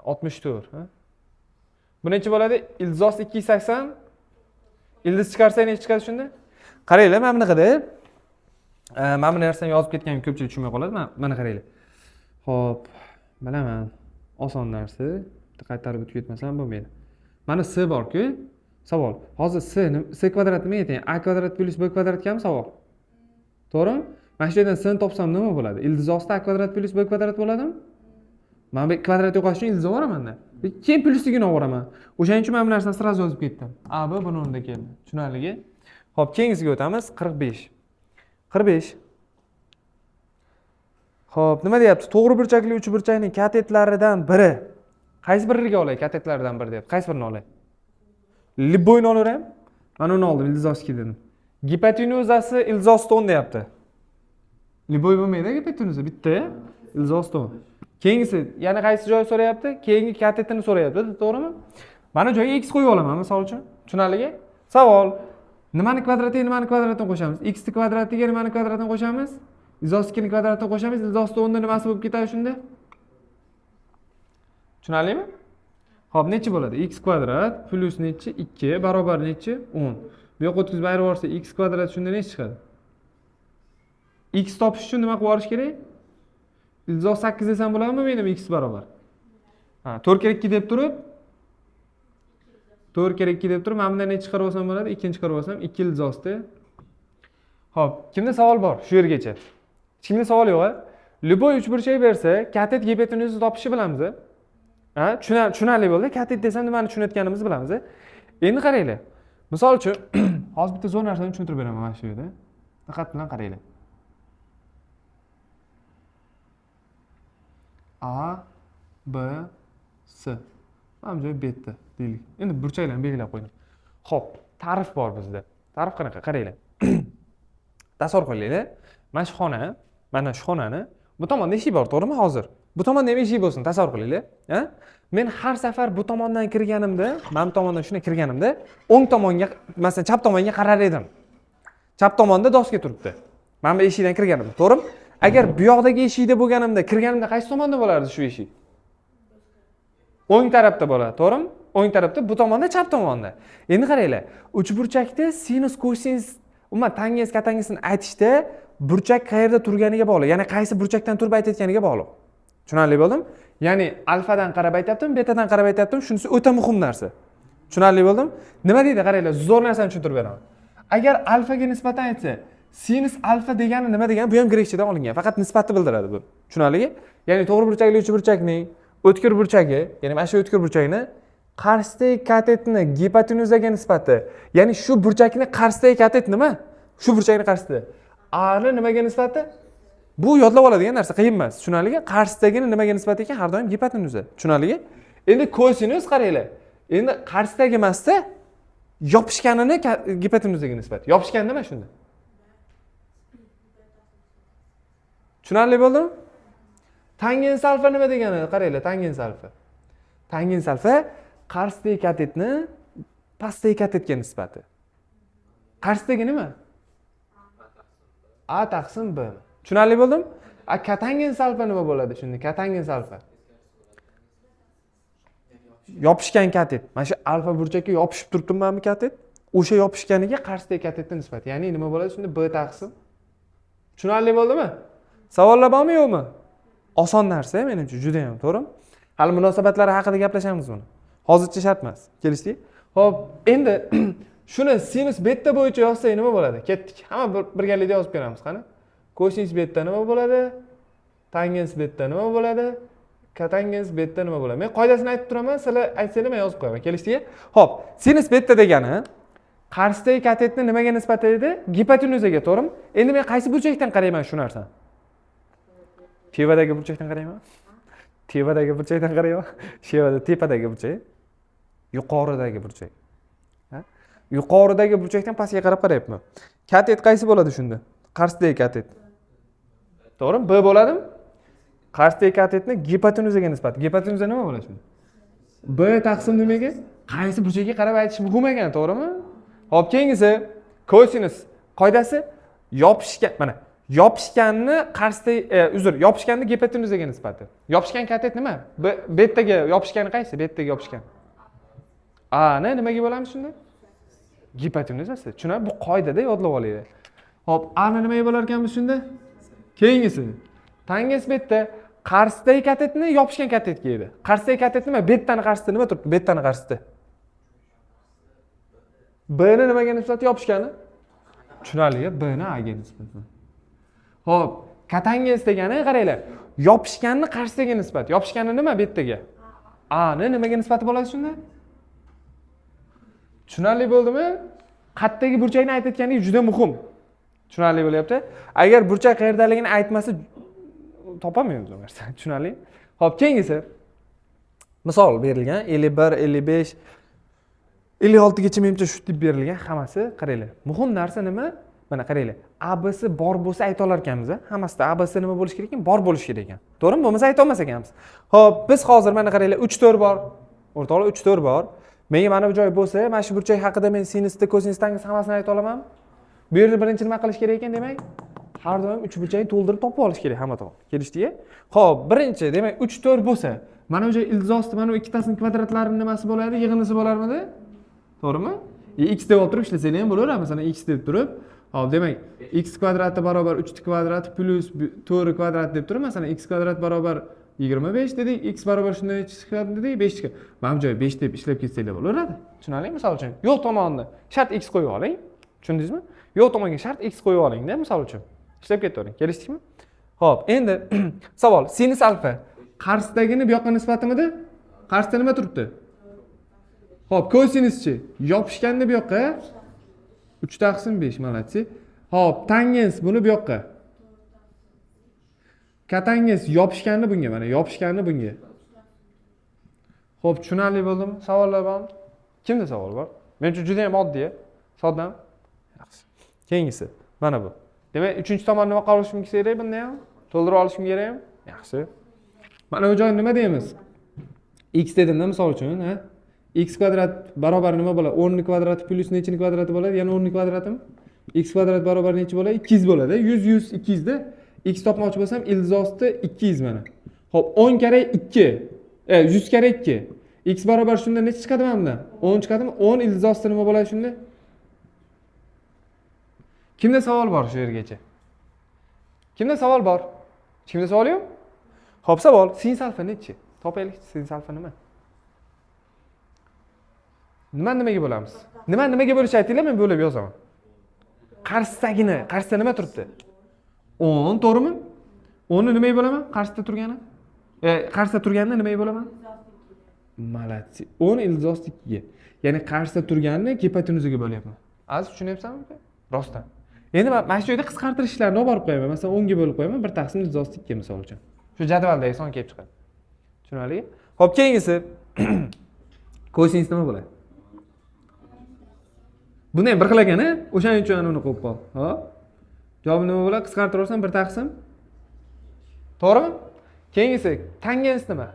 64. Ha, bu necha bo'ladi? Ildiz osti 280, ildiz chiqarsak necha chiqadi shunda? Qaranglar, mana bunaqada mana bu narsani yozib ketganim ko'pchilik tushunmay qoladi. Mana qaranglar. Ho'p, bilaman, oson narsa, bitta qaytarib o'tib ketmasam bo'lmaydi. Mana s borku. Savol: hozir s kvadrat nimaga teng? A kvadrat plyus b kvadratgami savol, to'g'rimi? Mana shu yerdan s ni topsam nima bo'ladi? Ildiz osti a kvadrat plyus b kvadrat bo'ladimi? Mana bu kvadrat yo'qotish uchun ildiz olib boramanda, keyin plyusligini olib boraman. O'shaning uchun mana bu narsani сразу yozib ketdim. A, b buni o'rnida keldi. Tushunarligi? Ho'p, keyingisiga o'tamiz. 45, 45. Xo'p, nima deyapti? To'g'ri burchakli uchburchakning katetlaridan biri. Qaysi biriga olay? Katetlaridan biri deyapti. Qaysi birini olay? Любой ni olaveraymi? Mana uni oldim, ildizovskiy dedim. Gipotenuzasi ildiz 10 deyapti. Любой bo'lmaydi gipotenuza, bitta ildiz 10. Keyingisi yana qaysi joyi so'rayapti? Keyingi katetini so'rayapti, to'g'rimi? Mana joyga x qo'yib olaman, misol uchun. Tushunarligi? Savol. Nimani kvadratiga nimani kvadratini qo'shamiz? X ni kvadratiga nimani kvadratini qo'shamiz? Ildiz 2 ni kvadratini qo'shamiz. Ildiz 10 da nimasi bo'lib ketadi shunda? Tushunarlimi? Xo'p, necha bo'ladi? X kvadrat plyus necha? 2 barobar necha? 10. Bu yoqqa o'tkazib ayirib yuborsak, x kvadrat shunda necha chiqadi? X topish uchun nima qilib yuborish kerak? Ildiz 8 desam bo'ladimi menimi x barobar? Ha, 4 kere 2 deb turib, 4 kere 2 deb turib, mana bundan necha chiqarib olsam bo'ladi? 2 chiqarib olsam 2 ildiz osti. Xo'p, kimda savol bor shu yergacha? Hech kimda savol yo'q, a? Любой uchburchak bersa, katet gipotenuza topishni bilamiz, a? Ha, tushunarli bo'ldi. Katet desam nimani tushunayotganimizni bilamiz, a? Endi qaranglar. Misol uchun, hozir bitta zo'r narsani tushuntirib beraman mana shu yerda. Diqqat bilan qaranglar. A, B, S. Mana bu joy beta deylik. Endi burchaklarni belgilab qo'ydim. Xo'p, ta'rif bor bizda. Ta'rif qanaqa? Qaranglar. Tasavvur qilinglar. Mana shu xona, mana shu xonani bu tomonda eshik bor, to'g'rimi hozir? Bu tomonda ham eshik bo'lsin, tasavvur qilinglar. Ha? Men har safar bu tomondan kirganimda, mana bu tomondan shunday kirganimda, o'ng tomonga, masalan, chap tomonga qarar edim. Chap tomonda doska turibdi. Mana bu eshikdan kirganimda, to'g'rimi? Agar bu yoqdagi eshikda bo'lganimda, kirganimda qaysi tomonda bo'lardi shu eshik? O'ng tarafda bo'ladi, to'g'rimi? O'ng tarafda, bu tomonda, chap tomonda. Endi qaranglar, uchburchakda sinus, kosinus, umuman tangens, kotangensni aytishda burchak qayerda turganiga bog'liq, ya'ni qaysi burchakdan turib aytayotganiga bog'liq. Tushunarli bo'ldimi? Ya'ni alfadan qarab aytyaptim, betadan qarab aytyaptim, shunisi o'ta muhim narsa. Tushunarli bo'ldimi? Nima deydi? Qaranglar, zo'r narsani tushuntirib beraman. Agar alfaga nisbatan aytsa, sinus alfa degani nima degani? Bu ham grekchadan olingan, faqat nisbatni bildiradi bu. Tushunarlimi? Ya'ni to'g'ri burchakli uchburchakning o'tkir burchagi, ya'ni mana shu o'tkir burchakni qarshisidagi katetni gipotenuzaga nisbati, ya'ni shu burchakni qarshisidagi katet nima? Shu burchakni qarshisida. A ni nimaga nisbati? Bu yodlab oladigan narsa, qiyin emas. Tushunarlimi? Qarshisidagini nimaga nisbati ekan? Har doim gipotenuza. Tushunarlimi? Endi kosinus qaranglar. Endi qarshisidagi emasda, yopishganini gipotenuzaga nisbati. Yopishgan nima shunda? Tushunarli bo'ldimi? Tangens alfa nima degani? Qaranglar, tangens alfa. Tangens alfa qarshisidagi katetni pastdagi katetga nisbati. Qarshisidagi nima? A taqsim B. Tushunarli bo'ldimi? A kotangens alfa nima bo'ladi shunda? Kotangens alfa. Yopishgan katet. Mana shu alfa burchakka yopishib turibdimi mana bu katet? O'sha yopishganiga qarshisidagi katetni nisbati. Ya'ni nima bo'ladi shunda? B taqsim. Tushunarli bo'ldimi? Savollar bormi yo'qmi? Oson narsa menimcha, juda ham, to'g'rimi? Hali munosabatlari haqida gaplashamiz buni. Hozircha shart emas. Kelishdik? Xo'p, endi shuni sinus beta bo'yicha yozsak nima bo'ladi? Ketdik. Hamma birgalikda yozib ko'ramiz, qani? Kosinus beta nima bo'ladi? Tangens beta nima bo'ladi? Kotangens beta nima bo'ladi? Men qoidasini aytib turaman, sizlar aytsanglar men yozib qo'yaman. Kelishdik? Xo'p, sinus beta degani qarshisidagi katetni nimaga nisbati edi? Gipotenuzaga, to'g'rimi? Endi men qaysi burchakdan qarayman shu narsani? Tevadagi burchakdan qarayman. Tevadagi burchakdan qarayman. Shevada tepadagi burchak. Yuqoridagi burchak. Ha? Yuqoridagi burchakdan pastga qarab qarayapman. Katet qaysi bo'ladi shunda? Qarshisidagi katet. To'g'rimi? B bo'ladimi? Qarshisidagi katetni gipotenuzaga nisbati. Gipotenuza nima bo'ladi shunda? B taqsim nimaga? Qaysi burchakka qarab aytish muhim ekan, to'g'rimi? Xo'p, keyingisi kosinus qoidasi yopishgan, mana yopishganni qarshisidagi, uzr, yopishganni gipotenuzaga nisbati. Yopishgan katet nima? Betaga yopishgani qaysi? Betaga yopishgan. A ni nimaga bo'lamiz shunda? Gipotenuzasi. Tushunarli? Bu qoidada yodlab olinglar. Xo'p, A ni nimaga bo'lar ekanmiz shunda? Keyingisi. Tangens beta qarshisidagi katetni yopishgan katetga edi. Qarshisidagi katet nima? Betani qarshisida nima turibdi? Betani qarshisida. B ni nimaga nisbati yopishgani? Tushunarli, B ni A ga nisbati. Xo'p, kotangens degani qaranglar, yopishganni qarshisiga nisbat. Yopishgani nima betaga? A ni nimaga nisbati bo'ladi shunda? Tushunarli bo'ldimi? Qayerdagi burchakni aytayotganligi juda muhim. Tushunarli bo'lyapti? Agar burchak qayerdaligini aytmasa, Topolmaymiz u narsani, tushunarli? Ho'p, keyingisi misol berilgan 51, 55, 56 gacha, menimcha, shu deb berilgan hammasi. Qaranglar, muhim narsa nima? Mana qaranglar, ABC bor bo'lsa, ayta olar ekanmiz. A, hammasida ABC nima bo'lishi kerak ekan? Bor bo'lishi kerak ekan, to'g'rimi? Bo'lmasa, aytolmas ekanmiz. Ho'p, biz hozir, mana qaranglar, 3, 4 bor, o'rtoqlar, 3, 4 bor. Menga mana bu joy bo'lsa, mana shu burchak haqida men sinusda, kosinus, tangens hammasini ayta olamanmi? Bu yerda birinchi nima qilish kerak ekan? Demak, har doim uch burchakni to'ldirib topib olish kerak hamma tomon. Kelishdik? Ho'p, birinchi, demak, 3, 4 bo'lsa, mana bu joy ildiz osti mana bu ikkitasini kvadratlarini nimasi bo'ladi? Yig'indisi bo'larmidi, to'g'rimi? X deb olib turib ishlasanglar ham bo'laveradi. Masalan, x deb turib, hop, demak, x kvadrati barobar uchni kvadrati plyus to'rt kvadrat deb turib, masalan, x kvadrat barobar 25 dedik, x barobar shundan nechi chiqadi dedik? 5 chiqadi. Mana bu joy 5 deb ishlab ketsanglar bo'laveradi, tushunarlimi? Misol uchun, yo'q tomonni shart x qo'yib oling, tushundingizmi? Yo'q tomonga shart x qo'yib olingda, misol uchun, ishlab ketavering. Kelishdikmi? Ho'p, endi savol: sinus alfa qarshisidagini bu yoqqa nisbatimidi? Qarshisida nima turibdi? Ho'p, kosinuschi? Yopishganda bu yoqqa 3 taqsim 5. Молодцы. Ho'p, tangens buni bu yoqqa, kotangens yopishgani bunga, mana yopishgani bunga. Ho'p, tushunarli bo'ldimi? Savollar bormi? Kimda savol bor? Menimcha, juda yam oddiy, soddami? Yaxshi, keyingisi mana bu. Demak, uchinchi tomonni nima qilishim kerak? Bunda ham to'ldirib olishim kerakmi? Yaxshi, mana bu joyni nima deymiz? X dedimda, misol uchun, ha, x kvadrat barobar nima bo'ladi? 10ni kvadrati plyus nechini kvadrati bo'ladi? Yana 10ni kvadratimi? X kvadrat barobar nechi bo'ladi? 200 bo'ladi. 100, 100, 200da x topmoqchi bo'lsam, ildiz osti 200, mana. Ho'p, 10 karra 2, 100 karra 2, x barobar shunda necha chiqadi? Mana bundan 10 chiqadimi? 10 ildiz osti nima bo'ladi shunda? Kimda savol bor shu yergacha? Kimda savol bor? Hech kimda savol yo'q? Ho'p, savol: sinus alfa nechi? Topaylik. Sinus alfa nima? Nimani nimaga bo'lamiz? Nimani nimaga bo'lishni aytinglar, men bo'lib yozaman. Qarshisidagini. Qarshisida nima turibdi? 10, to'g'rimi? 10ni nimaga bo'laman? Qarshisida turgani, qarshisida turganini nimaga bo'laman? Молодцы. 10 ildiz osti ikkiga, ya'ni qarshisida turganini gipotenuzaga bo'lyapman. Aziz, tushunyapsanmi, uka? Rostdan endi man mana shu joyda qisqartirish ishlarini olib borib qo'yaman. Masalan, 10ga bo'lib qo'yaman, 1 taqsim ildiz osti 2, misol uchun. Shu jadvaldagi son kelib chiqadi, tushunarlimi? Ho'p, keyingisi kosinus nima bo'ladi? Buni ham bir xil ekan, a, o'shaning uchun uni qo'yib qol. Hop, javobi nima bo'ladi? Qisqartirib olsam, 1 taqsim, to'g'rimi? Keyingisi tangens nima?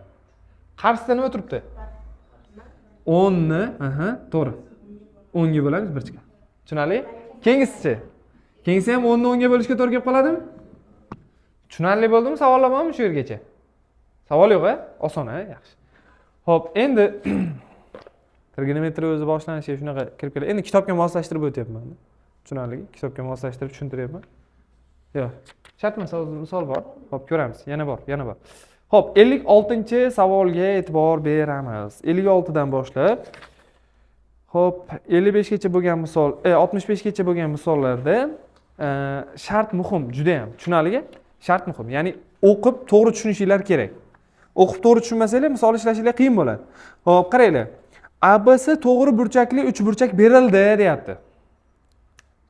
Qarshisida nima turibdi? 10ni, aha, to'g'ri, 10ga bo'lamiz, 1 chiqadi. Tushunarli? Keyingisichi? Keyingisi ham 10ni 10ga bo'lishga to'g'ri kelib qoladimi? Tushunarli bo'ldimi? Savollar bormi shu yergacha? Savol yo'q, a? Oson, a? Yaxshi. Ho'p, endi trigonometriya o'zi boshlanishiga shunaqa kirib keladi. Endi kitobga moslashtirib o'tyapman, tushunarli? Kitobga moslashtirib tushuntiryapman. Yo'q, shart emas, hozir misol bor. Ho'p, ko'ramiz. Yana bor, yana bor. Ho'p, 56-savolga e'tibor beramiz. 56dan boshlab, ho'p, 55gacha bo'lgan misol, 65gacha bo'lgan misollarda shart muhim judayam, tushunarlimi? Shart muhim, ya'ni o'qib to'g'ri tushunishinglar kerak. O'qib to'g'ri tushunmasanglar, misol ishlashinglar qiyin bo'ladi. Ho'p, qaranglar, ABC to'g'ri burchakli uchburchak berildi, deyapti.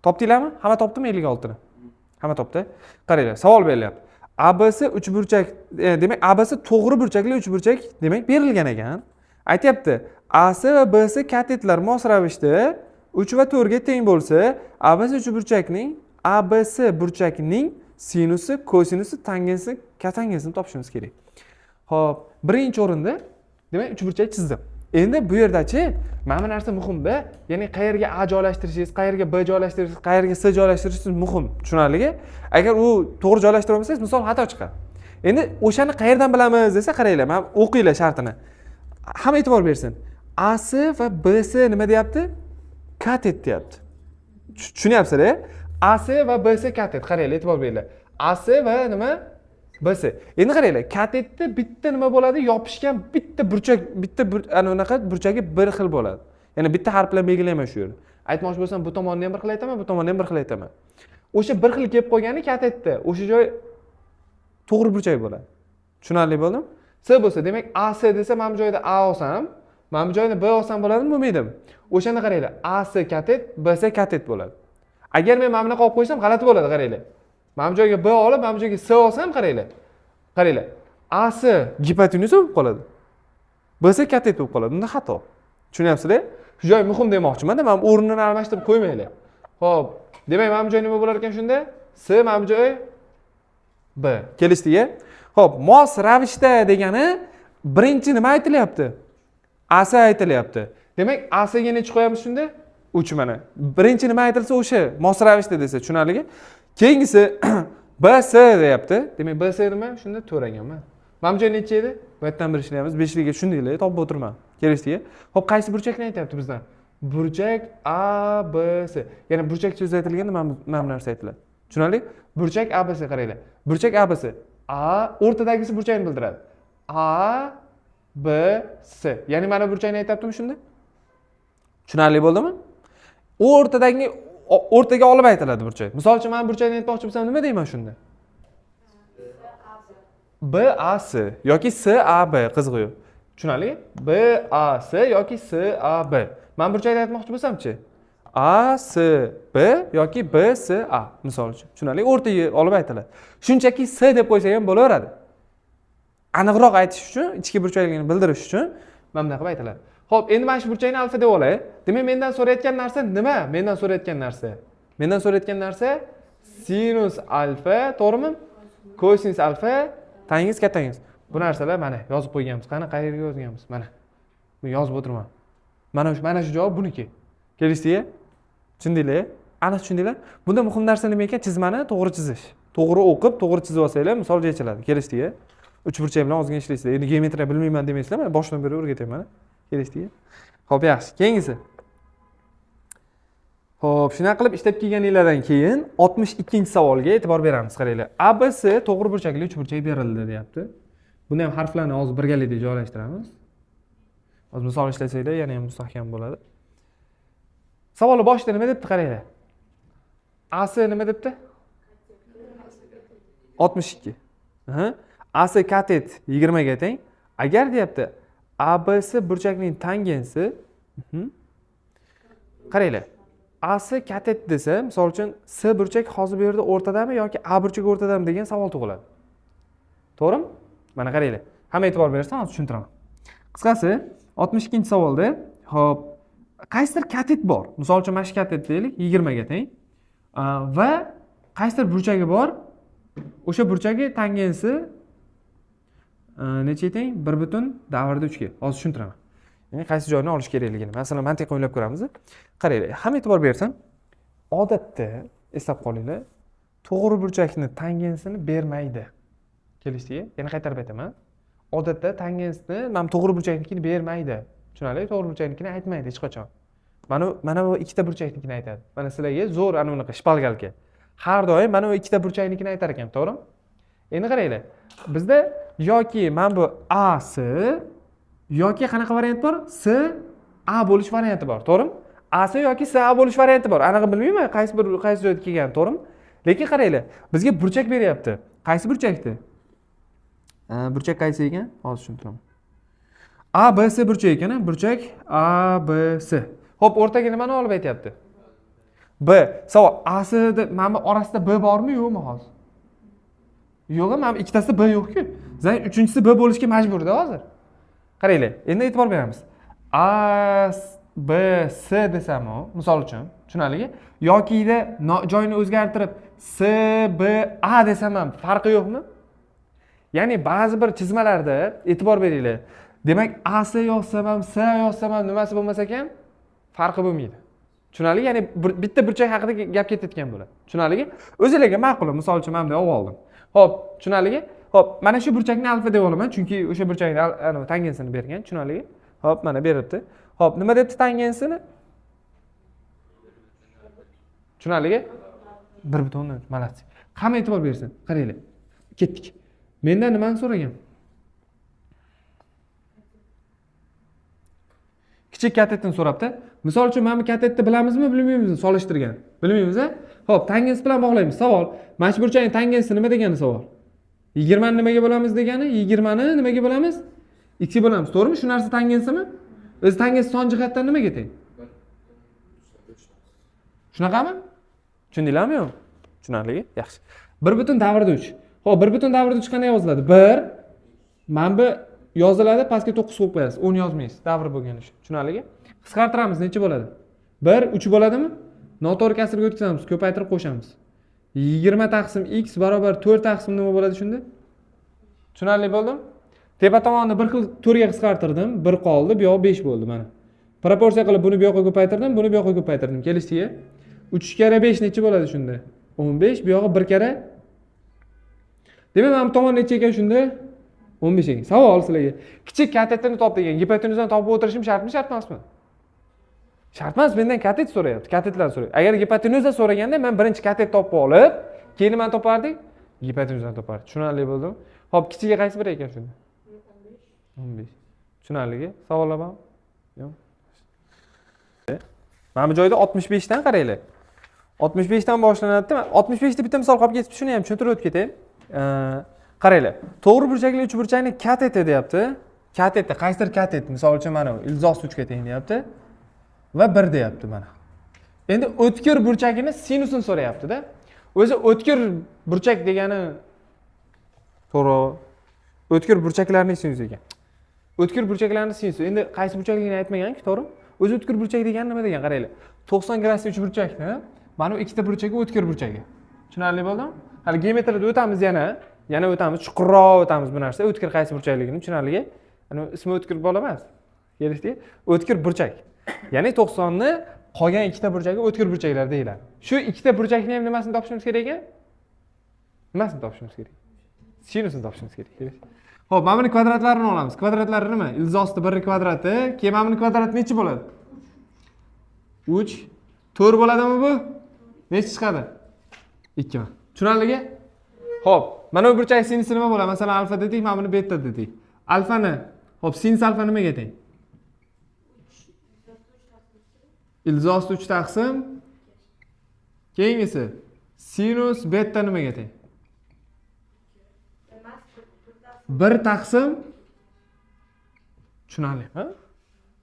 Topdinglarmi? Hamma topdimi 56ni? Hamma topdi. Qaranglar, savol berilyapti: ABC uchburchak, demak, ABC to'g'ri burchakli uchburchak, demak, berilgan ekan. Aytyapti, AC va BC katetlar mos ravishda 3 va 4ga teng bo'lsa, ABC uchburchakning, ABC burchakining sinusi, kosinusi, tangensi, kotangensini topishimiz kerak. Ho'p, birinchi o'rinda, demak, uchburchak chizdim. Endi bu yerdachi, mana bu narsa muhimda, ya'ni qayerga a joylashtirishingiz, qayerga b joylashtirishingiz, qayerga s joylashtirishingiz muhim, tushunarlimi? Agar u to'g'ri joylashtira olmasangiz, misol xato chiqadi. Endi o'shani qayerdan bilamiz desa, qaranglar, mana o'qinglar shartini. Hamma e'tibor bersin. AC va BC nima deyapti? Katet deyapti. Tushunyapsizlar? AC va BC katet. Qaranglar, e'tibor beringlar, AC va nima? BC. Endi qaranglar, katetda bitta nima bo'ladi? Yopishgan bitta burchak, bitta ana unaqa burchagi bir xil bo'ladi, ya'ni bitta harf bilan belgilayman shu yerni. Aytmoqchi bo'lsam, bu tomonni ham bir xil aytaman, bu tomonni ham bir xil aytaman. O'sha bir xil kelib qolgani katetda o'sha joy to'g'ri burchak bo'ladi. Tushunarli bo'ldimi? S bo'lsa, demak, AC desa, mana bu joyda A olsam, mana bu joyda B olsam bo'ladimi, bo'lmaydimi? O'shanda qaranglar, AC katet, BC katet bo'ladi. Agar men mana bunaqa olib qo'ysam, g'alati bo'ladi. Qaranglar, mana bu joyga B olib, mana bu joyga S olsam, qaranglar. Qaranglar, AC gipotenuza bo'lib qoladi. BC katet bo'lib qoladi. Bunda xato. Tushunyapsizlar? Shu joy muhim demoqchiman-da, mana bu o'rnini almashtirib qo'ymanglar. Xo'p, demak, mana bu joy nima bo'lar ekan shunda? S, mana bu joy B. Kelishdik-a? Xo'p, mos ravishda degani birinchi nima aytilyapti? AC aytilyapti. Demak, AC ga necha qo'yamiz shunda? 3 mana. Birinchi nima aytilsa o'sha mos ravishda desa, tushunarligi. Keyingisi BC deyapti. Demak, BC nima? Shunda 4 ekanmi? Mana bu joy necha edi? Bu yerdan bir ishlaymiz. 5 liga tushundinglar, topib o'tirman. Kelishdik-a? Xo'p, qaysi burchakni aytyapti bizdan? Burchak ABC. Ya'ni burchak so'zi aytilganda mana bu narsa aytiladi. Tushunarli? Burchak ABC qaranglar. Burchak ABC. A o'rtadagisi burchakni bildiradi. A B S. Ya'ni mana burchakni aytyaptimi shunda? Tushunarli bo'ldimi? O'rtadagi o'rtaga olib aytiladi burchak. Misol uchun, men burchakni aytmoqchi bo'lsam nima deyman shunda? B A S yoki S A B, qizig'i yo'q. Tushunarli? B A S yoki S A B. Men burchakni aytmoqchi bo'lsam-chi? A S B yoki B S A misol uchun. Tushunarli? O'rtaga olib aytiladi. Shunchaki S deb qo'ysak ham bo'laveradi. Aniqroq aytish uchun, ichki burchakligini bildirish uchun mana bunday qilib aytiladi. Xo'p, endi mana shu burchakni alfa deb olay. Demak, mendan so'rayotgan narsa nima? Mendan so'rayotgan narsa. Mendan so'rayotgan narsa sinus alfa, to'g'rimi? Kosinus alfa, tangiz kattangiz. Bu narsalar mana yozib qo'yganmiz. Qani qayerga yozganmiz? Mana. Buni yozib o'tirman. Mana shu javob buniki. Kelishdik-a? Tushundinglar? Aniq tushundinglar? Bunda muhim narsa nima ekan? Chizmani to'g'ri chizish. To'g'ri o'qib, to'g'ri chizib olsanglar, misol yechiladi. Kelishdik-a? Uchburchak bilan ozgina ishlaysizlar. Endi geometriya bilmayman demaysizlar, mana boshidan beri o'rgatyapman. Kelishdik-a? Xo'p, yaxshi. Keyingisi. Xo'p, shunaqa qilib ishlab kelganinglardan keyin 62-savolga e'tibor beramiz, qaranglar. ABC to'g'ri burchakli uchburchak berildi deyapti. Buni ham harflarni hozir birgalikda joylashtiramiz. Hozir misol ishlasanglar yana ham mustahkam bo'ladi. Savolni boshida nima debdi qaranglar. AC nima debdi? 62. AC katet 20 ga teng. Agar deyapti ABC burchakning tangensi, qaranglar. AC katet desa, misol uchun S burchak hozir bu yerda o'rtadami yoki A burchak o'rtadami degan savol tug'iladi. To'g'rimi? Mana qaranglar. Hamma e'tibor bersin, hozir tushuntiraman. Qisqasi, 62-savolda, xo'p, qaysidir katet bor. Misol uchun mana shu katet deylik, 20 ga teng. Va qaysidir burchagi bor. O'sha burchagi tangensi necha teng? 1 butun davrda 3 ga. Hozir tushuntiraman. Ya'ni qaysi joyini olish kerakligini. Masalan, mantiqan o'ylab ko'ramiz. Qaranglar, hamma e'tibor bersin. Odatda eslab qolinglar, to'g'ri burchakni tangensini bermaydi. Kelishdik? Yana qaytarib aytaman. Odatda tangensni mana to'g'ri burchaknikini bermaydi. Tushunarli? To'g'ri burchaknikini aytmaydi hech qachon. Mana bu ikkita burchaknikini aytadi. Mana sizlarga zo'r ana bunaqa shpalgalka. Har doim mana bu ikkita burchaknikini aytar ekan, to'g'rimi? Endi qaranglar. Bizda yoki mana bu A S yoki qanaqa variant bor? S A bo'lish varianti bor, to'g'rimi? A S yoki S A bo'lish varianti bor. Anig'i bilmayman, qaysi bir qaysi joyda kelgan, to'g'rimi? Lekin qaranglar, bizga burchak beryapti. Qaysi burchakni? Burchak qaysi ekan? Hozir tushuntiraman. A B S burchak ekan, burchak A B S. Xo'p, o'rtaga nimani olib aytyapti? B. Savol, A S da mana bu orasida B bormi, yo'qmi hozir? Yo'q, mana bu ikkitasida B yo'q-ku. Значит, uchinchisi B bo'lishga majburda hozir. Qaranglar, endi e'tibor beramiz. A B S desam, misol uchun, tushunarlimi? Yokida joyini o'zgartirib S B A desam ham farqi yo'qmi? Ya'ni ba'zi bir chizmalarda e'tibor beringlar. Demak, A S yozsam ham, S yozsam ham nimasi bo'lmas ekan? Farqi bo'lmaydi. Tushunarli? Ya'ni bitta burchak haqida gap ketayotgan bo'ladi. Tushunarlimi? O'zingizlarga ma'qul. Misol uchun, men bunday olib oldim. Xo'p, tushunarlimi? Xo'p, mana shu burchakni alfa deb olaman, chunki o'sha burchakni tangensini bergan, tushunarlimi? Xo'p, mana beribdi. Xo'p, nima debdi tangensini? Tushunarlimi? 1.3, молодцы. Hamma e'tibor bersin. Qaranglar. Ketdik. Mendan nimani so'ragan? Kichik katetni so'rabdi. Misol uchun, mana bu katetni bilamizmi, bilmaymizmi? Solishtirgan. Bilmaymiz, a? Xo'p, tangens bilan bog'laymiz. Savol. Mana shu burchakning tangensi nima degani savol? 20 ni nimaga bo'lamiz degani? 20 ni nimaga bo'lamiz? 2 ga bo'lamiz. To'g'rimi? Shu narsa tangensimi? O'zi tangens son jihatdan nimaga teng? Shunaqami? Tushundinglarmi yo'q? Tushunarli? Yaxshi. 1 butun davrda 3. Xo'p, 1 butun davrda 3 qanday yoziladi? 1 mana bu yoziladi, pastga 9 qo'yib qo'yasiz. 10 yozmaysiz. Davr bo'lgani uchun. Tushunarlimi? Qisqartiramiz, necha bo'ladi? 1 3 bo'ladimi? Noto'g'ri kasrga o'tkazamiz, ko'paytirib qo'shamiz. 20 taqsim x barobar 4 taqsim nima bo'ladi shunda? Tushunarli bo'ldimi? Tepa tomonni bir xil 4 ga qisqartirdim, 1 qoldi, bu yoq 5 bo'ldi mana. Proporsiya qilib buni bu yoqqa ko'paytirdim, buni bu yoqqa ko'paytirdim. Kelishdik-a? 3 karra 5 necha bo'ladi shunda? 15, bu yog'i 1 karra. Demak, mana bu tomon necha ekan shunda? 15 ekan. Savol sizlarga. Kichik katetini top degan. Gipotenuzani topib o'tirishim shartmi, shart emasmi? Shart emas, mendan katet so'rayapti, katetlarni so'rayapti. Agar gipotenuza so'raganda men birinchi katet topib olib, keyin nimani topardik? Gipotenuzani topardik. Tushunarli bo'ldimi? Xo'p, kichigi qaysi biri ekan shunda? 15. Tushunarligi? Savollar bormi? Yo'q. Mana bu joyda 65 dan qaranglar. 65 dan boshlanadi. 65 ta bitta misol qolib ketibdi, shuni ham tushuntirib o'tib ketay. Qaranglar. To'g'ri burchakli uchburchakni kateti deyapti. Kateti, qaysidir katet, misol uchun mana bu ildiz uchga teng deyapti. Va 1 deyapti mana. Endi o'tkir burchagini sinusini so'rayapti-da. O'zi o'tkir burchak degani to'g'ri. O'tkir burchaklarning sinusi ekan. O'tkir burchaklarning sinusi. Endi qaysi burchakligini aytmagan-ku, to'g'rimi? O'zi o'tkir burchak degani nima degan, qaranglar. 90 gradusli uchburchakni mana bu ikkita burchagi o'tkir burchagi. Tushunarli bo'ldimi? Hali geometriyada o'tamiz yana, yana o'tamiz, chuqurroq o'tamiz bu narsa, o'tkir qaysi burchakligini, tushunarligi. Ana ismi o'tkir bola emas. Kelishdik? O'tkir burchak. Ya'ni 90 ni qolgan ikkita burchagi o'tkir burchaklar deyiladi. Shu ikkita burchakni ham nimasini topishimiz kerak ekan? Nimasini topishimiz kerak? Sinusini topishimiz kerak. Xo'p, mana buni kvadratlarini olamiz. Kvadratlari nima? Ildiz osti 1 kvadrati, keyin mana buni kvadrati necha bo'ladi? 3 4 bo'ladimi bu? Necha chiqadi? 2. Tushunarligi? Xo'p, mana bu burchak sinusi nima bo'ladi? Masalan, alfa dedik, mana buni beta dedik. Alfani, xo'p, sinus alfa nimaga teng? Ildiz osti 3 taqsim. Keyingisi sinus beta nimaga teng? 1 taqsim. Tushunarlimi?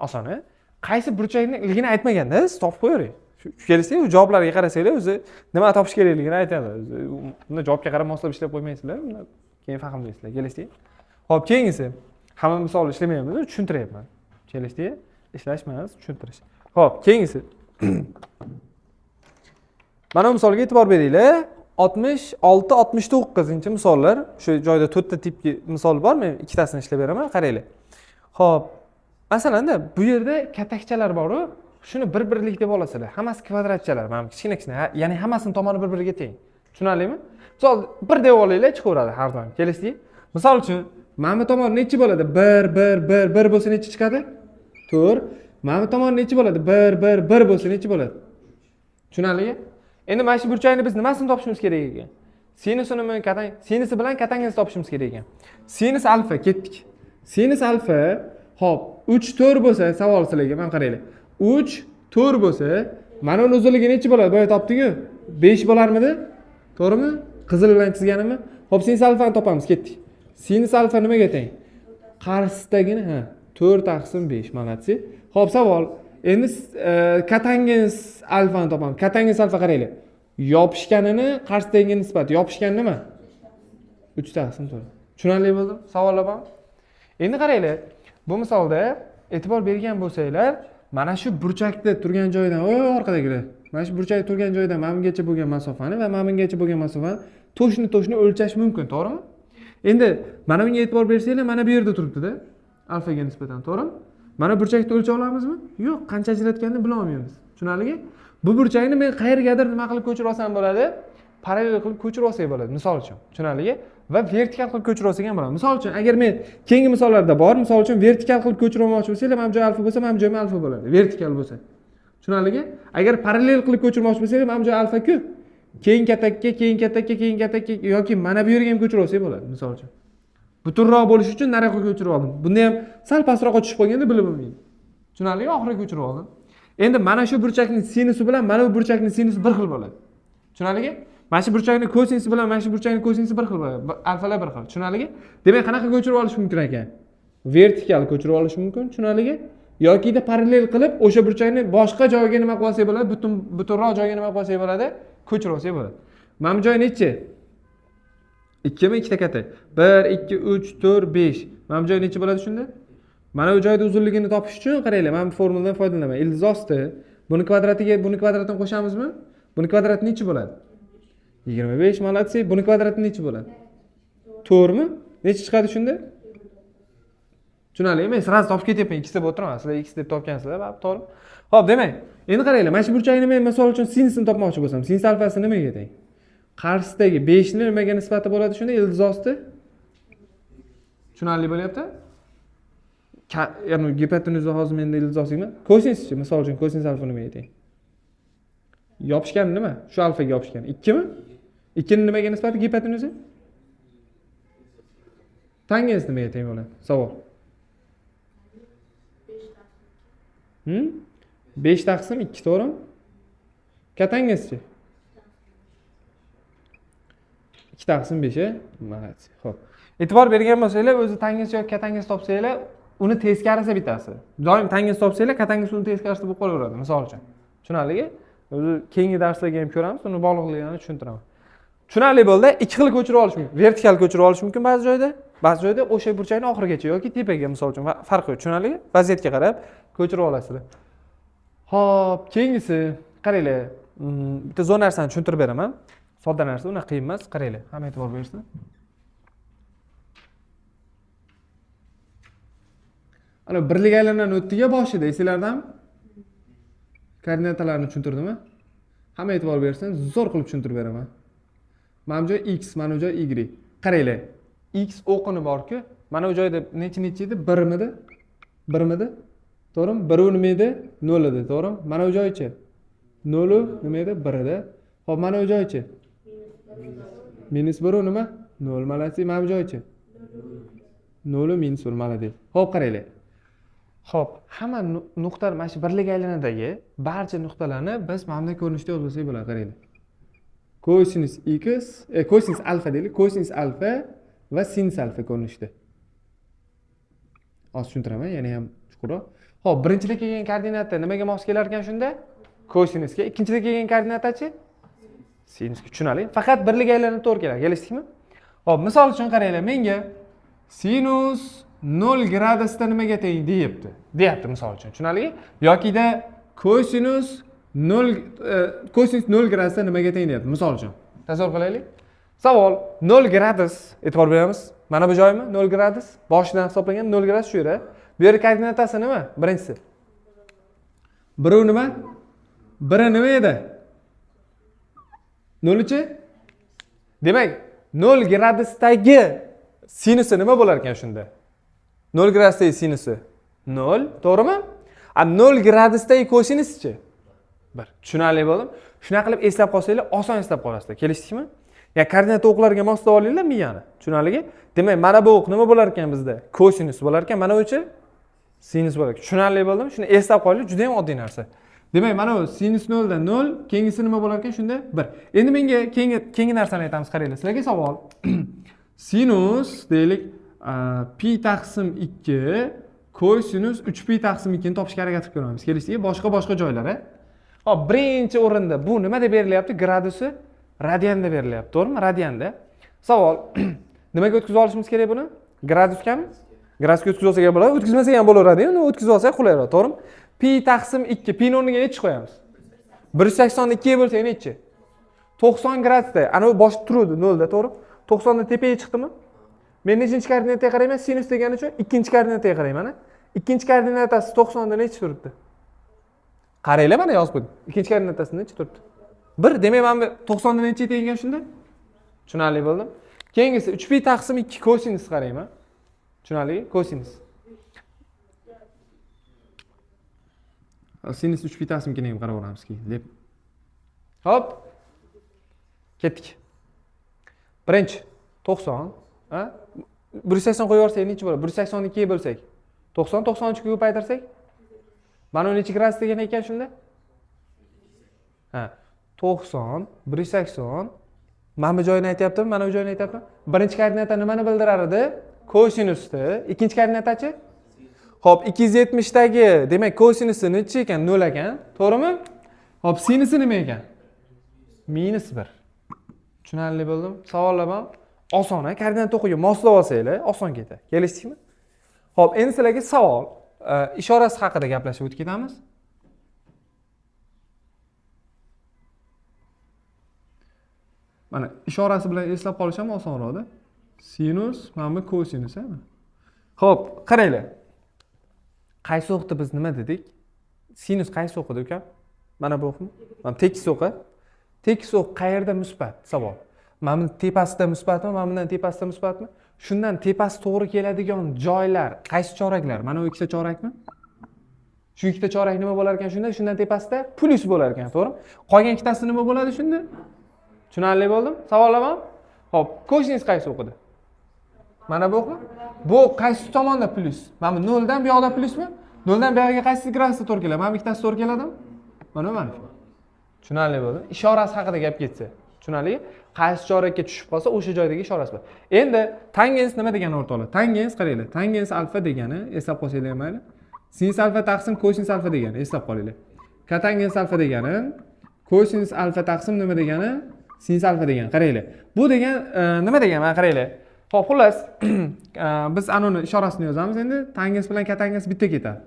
Oson, a? Qaysi burchakligini aytmaganda, siz topib qo'yavering. Shu kelsak, u javoblarga qarasanglar, o'zi nima topish kerakligini aytadi. O'zi bunda javobga qarab moslab ishlab qo'ymaysizlar, bunda keyin fahmlaysizlar. Kelishdik? Xo'p, keyingisi. Hamma misol ishlamayapmiz, tushuntiryapman. Kelishdik? Ishlash emas, tushuntirish. Xo'p, keyingisi. Mana bu misolga e'tibor beringlar. 66, 69 misollar. Shu joyda to'rtta tipli misol bor, men ikkitasini ishlab beraman, qaranglar. Xo'p, masalanda bu yerda katakchalar bor-u, shuni bir birlik deb olasizlar. Hammasi kvadratchalar, mana bu kichkina kichkina, ya'ni hammasini tomoni bir biriga teng. Tushunarlimi? Misol bir deb olinglar, chiqaveradi har doim. Kelishdik? Misol uchun, mana bu tomon nechi bo'ladi? 1 1 1 1 bo'lsa necha chiqadi? 4. Mana bu tomon nechi bo'ladi? 1 1 1 bo'lsa necha bo'ladi? Tushunarlimi? Endi mana shu burchakni biz nimasini topishimiz kerak ekan? Sinusinimi, katang, sinusi bilan katangini topishimiz kerak ekan. Sinus alfa ketdik. Sinus alfa, xo'p, 3 4 bo'lsa, savol sizlarga, mana qaranglar. 3 4 bo'lsa, mana uni uzunligi necha bo'ladi? Boya topdik-ku. 5 bo'larmidi? To'g'rimi? Qizil bilan chizganimmi? Xo'p, sinus alfani topamiz, ketdik. Sinus alfa nimaga teng? Qarshisidagini, ha, 4 taqsim 5, молодцы. Xo'p, savol. Endi kotangens alfani topamiz. Kotangens alfa qaranglar. Yopishganini qarshisidagi nisbat. Yopishgan nima? 3 taqsim 4. Tushunarli bo'ldimi? Savollar bormi? Endi qaranglar. Bu misolda e'tibor bergan bo'lsanglar, mana shu burchakda turgan joydan, oy orqadagilar. Mana shu burchakda turgan joydan mana bungacha bo'lgan masofani va mana bungacha bo'lgan masofani to'shni-to'shni o'lchash mumkin, to'g'rimi? Endi mana bunga e'tibor bersanglar, mana bu yerda turibdi-da. Alfaga nisbatan, to'g'rimi? Mana burchakni o'lchay olamizmi? Yo'q, qancha ajratganini bila olmaymiz. Tushunarlimi? Bu burchakni men qayergadir nima qilib ko'chirib olsam bo'ladi? Parallel qilib ko'chirib olsak bo'ladi, misol uchun. Tushunarlimi? Va vertikal qilib ko'chirib olsak ham bo'ladi. Misol uchun, agar men keyingi misollarda bor, misol uchun vertikal qilib ko'chirib olmoqchi bo'lsanglar, mana bu joy alfa bo'lsa, mana bu joy ham alfa bo'ladi. Vertikal bo'lsa. Tushunarlimi? Agar parallel qilib ko'chirmoqchi bo'lsanglar, mana bu joy alfa-ku. Keyin katakka, keyin katakka, keyin katakka yoki mana bu yerga ham ko'chirib olsak bo'ladi, misol uchun. Butunroq bo'lishi uchun nariyoqqa ko'chirib oldim. Bunda ham sal pastroqqa tushib qolganda bilib bo'lmaydi. Tushunarlimi? Oxiriga ko'chirib oldim. Endi mana shu burchakning sinusi bilan mana bu burchakning sinusi bir xil bo'ladi. Tushunarlimi? Mana shu burchakning kosinusi bilan mana shu burchakning kosinusi bir xil bo'ladi. Alfalar bir xil. Tushunarlimi? Demak, qanaqa ko'chirib olish mumkin ekan? Vertikal ko'chirib olish mumkin, tushunarlimi? Yokida parallel qilib o'sha burchakni boshqa joyga nima qilib olsak bo'ladi? Butun butunroq joyga nima qilib olsak bo'ladi? Ko'chirib olsak bo'ladi. Mana bu joy nechi? 2 mi? Ikkita katta. 1, 2, 3, 4, 5. Mana bu joy necha bo'ladi shunda? Mana bu joyda uzunligini topish uchun qaranglar, mana bu formuladan foydalanaman. Ildiz osti buni kvadratiga buni kvadratini qo'shamizmi? Buni kvadrati necha bo'ladi? 25, молодцы. Buni kvadrati necha bo'ladi? 4 mi? Necha chiqadi shunda? Tushunarlimi? Men сразу topib ketyapman, x deb o'tiraman. Sizlar x deb topgansizlar, baribir to'g'ri. Xo'p, demak, endi qaranglar, mana shu burchakni men misol uchun sinusini topmoqchi bo'lsam, sinus alfasi nimaga teng? Qarshisidagi 5 ni nimaga nisbati bo'ladi shunda? Ildiz osti. Tushunarli bo'lyapti? Ya'ni gipotenuza hozir menda ildiz osti nima? Kosinuschi, misol uchun kosinus alfa nimaga teng? Yopishgan nima? Shu alfaga yopishgan. 2 mi? 2 ni nimaga nisbati gipotenuza? Tangens nimaga teng bo'ladi? Savol. 5 taqsim 2, to'g'rimi? Katangenschi? 2 taqsim 5, молодцы. Xo'p. E'tibor bergan bo'lsanglar, o'zi tangens yoki katangens topsanglar, uni teskarisi bittasi. Doim tangens topsanglar, katangens uni teskarisi bo'lib qolaveradi, misol uchun. Tushunarligi? O'zi keyingi darslarga ham ko'ramiz, uni bog'liqligini tushuntiraman. Tushunarli bo'ldi. Ikki xil ko'chirib olish mumkin. Vertikal ko'chirib olish mumkin ba'zi joyda, ba'zi joyda o'sha burchakni oxirigacha yoki tepaga, misol uchun, farqi yo'q. Tushunarligi? Vaziyatga qarab ko'chirib olasizlar. Xo'p, keyingisi qaranglar. Bitta zo'r narsani tushuntirib beraman. Sodda narsa, unaqa qiyin emas. Qaranglar, hamma e'tibor bersin. Ana birlik aylanani o'tdiga boshida, esinglardami? Koordinatalarni tushuntirdimmi? Hamma e'tibor bersin, zo'r qilib tushuntirib beraman. Mana bu joy x, mana bu joy y. Qaranglar, x o'qini bor-ku. Mana bu joyda necha necha edi? 1 midi? 1 midi? To'g'rimi? 1 u nima edi? 0 edi, to'g'rimi? Mana bu joychi? 0 u nima edi? 1 edi. Xo'p, mana bu joychi? Minus 1 u nima? 0, молодцы. Mana bu joychi? 0 u minus 1, молодец. Xo'p, qaranglar. Xo'p, hamma nuqta mana shu birlik aylanadagi barcha nuqtalarni biz mana bunday ko'rinishda yozib olsak bo'ladi, qaranglar. Kosinus x, kosinus alfa deylik, kosinus alfa va sinus alfa ko'rinishida. Hozir tushuntiraman, yana ham chuqurroq. Xo'p, birinchida kelgan koordinata nimaga mos kelar ekan shunda? Kosinusga. Ikkinchida kelgan koordinatachi? Sinusga. Tushunarli? Faqat birlik aylanib to'g'ri keladi. Kelishdikmi? Xo'p, misol uchun qaranglar, menga sinus 0 gradusda nimaga teng deyapti. Deyapti misol uchun. Tushunarli? Yokida kosinus 0 kosinus 0 gradusda nimaga teng deyapti misol uchun. Tasavvur qilaylik. Savol 0 gradus, e'tibor beramiz. Mana bu joymi? 0 gradus. Boshidan hisoblangan 0 gradus shu yerda. Bu yer koordinatasi nima? Birinchisi. 1 nima? 1 nima edi? 0-chi? Demak, 0 gradusdagi sinusi nima bo'lar ekan shunda? 0 gradusdagi sinusi 0, to'g'rimi? A 0 gradusdagi kosinuschi? 1. Tushunarli bo'ldimi? Shunaqa qilib eslab qolsanglar, oson eslab qolasizlar. Kelishdikmi? Ya koordinata o'qlarga moslab olinglar miyani. Tushunarligi? Demak, mana bu o'q nima bo'lar ekan bizda? Kosinus bo'lar ekan, mana buchi sinus bo'lar ekan. Tushunarli bo'ldimi? Shuni eslab qolinglar, juda ham oddiy narsa. Demak, mana bu sinus 0 dan 0, keyingisi nima bo'lar ekan shunda? 1. Endi menga keyingi narsani aytamiz, qaranglar. Sizlarga savol. Sinus deylik, pi taqsim 2 kosinus 3 pi taqsim 2 ni topishga harakat qilib ko'ramiz. Kelishdikmi? Boshqa joylar, a? Xo'p, birinchi o'rinda bu nima deb berilyapti? Gradusi radianda berilyapti, to'g'rimi? Radianda. Savol. Nimaga o'tkazib olishimiz kerak buni? Gradusgami? Gradusga o'tkazib olsak ham bo'ladi, o'tkazmasak ham bo'laveradi. Uni o'tkazib olsak qulayroq, to'g'rimi? Pi taqsim 2, pi ni o'rniga necha qo'yamiz? 182 ga bo'lsak necha? 90 gradusda. Ana u bosh turuvdi 0 da, to'g'rimi? 90 da tepaga chiqdimi? Men nechinchi koordinataga qarayman? Sinus degani uchun ikkinchi koordinataga qarayman, a? Ikkinchi koordinatasi 90 da necha turibdi? Qaranglar, mana yozib qo'ydim. Ikkinchi koordinatasi necha turibdi? 1. Demak, mana bu 90 da necha teng ekan shunda? Tushunarli bo'ldimi? Keyingisi 3 pi taqsim 2 kosinus qarayman. Tushunarli? Kosinus. Sinus 3 pi taqsim 2 ni ham qaraveramiz keyin deb. Hop. Ketdik. Birinchi 90, a? 180 qo'yib yuborsak necha bo'ladi? 182 ga bo'lsak 90, 93 ga ko'paytirsak mana bu necha gradus degan ekan shunda? Ha, 90, 180. Mana bu joyini aytyaptimi? Mana bu joyini aytyaptimi? Birinchi koordinata nimani bildirar edi? Kosinusni. Ikkinchi koordinatachi? Xo'p, 270 dagi, demak, kosinusi necha ekan? 0 ekan, to'g'rimi? Xo'p, sinusi nima ekan? Minus 1. Tushunarli bo'ldimi? Savollar bormi? Oson, a? Koordinat o'qiga moslab olsanglar, oson ketadi. Kelishdikmi? Xo'p, endi sizlarga savol, ishorasi haqida gaplashib o'tib ketamiz. Mana ishorasi bilan eslab qolish ham osonroqda. Sinus, mana bu kosinus, ha? Xo'p, qaranglar. Qaysi o'qda biz nima dedik? Sinus qaysi o'qida ukam? Mana bu o'qmi? Mana tekis o'qi. Tekis o'q qayerda musbat? Savol. Mana buni tepasida musbatmi? Mana bundan tepasida musbatmi? Shundan tepasi to'g'ri keladigan joylar qaysi choraklar? Mana bu ikkita chorakmi? Shu ikkita chorak nima bo'lar ekan shunda? Shundan tepasida plyus bo'lar ekan, to'g'rimi? Qolgan ikkitasi nima bo'ladi shunda? Tushunarli bo'ldimi? Savollar bormi? Xo'p, kosinus qaysi o'qida? Mana bu o'qmi? Bu qaysi tomonda plyus? Mana bu 0 dan bu yoqda plyusmi? 0 dan bu yoqqa qaysi gradusda to'g'ri keladi? Mana bu ikkitasi to'g'ri keladimi? Mana mana. Tushunarli bo'ldi. Ishorasi haqida gap ketsa, tushunarli? Qaysi chorakka tushib qolsa, o'sha joydagi ishorasi bor. Endi tangens nima degani o'rtoqlar? Tangens qaranglar. Tangens alfa degani eslab qolsanglar ham mayli. Sinus alfa taqsim kosinus alfa degani eslab qolinglar. Kotangens alfa degani kosinus alfa taqsim nima degani? Sinus alfa degani. Qaranglar. Bu degan nima degani? Mana qaranglar. Xo'p, xullas, biz anoni ishorasini yozamiz endi. Tangens bilan kotangens bitta ketadi.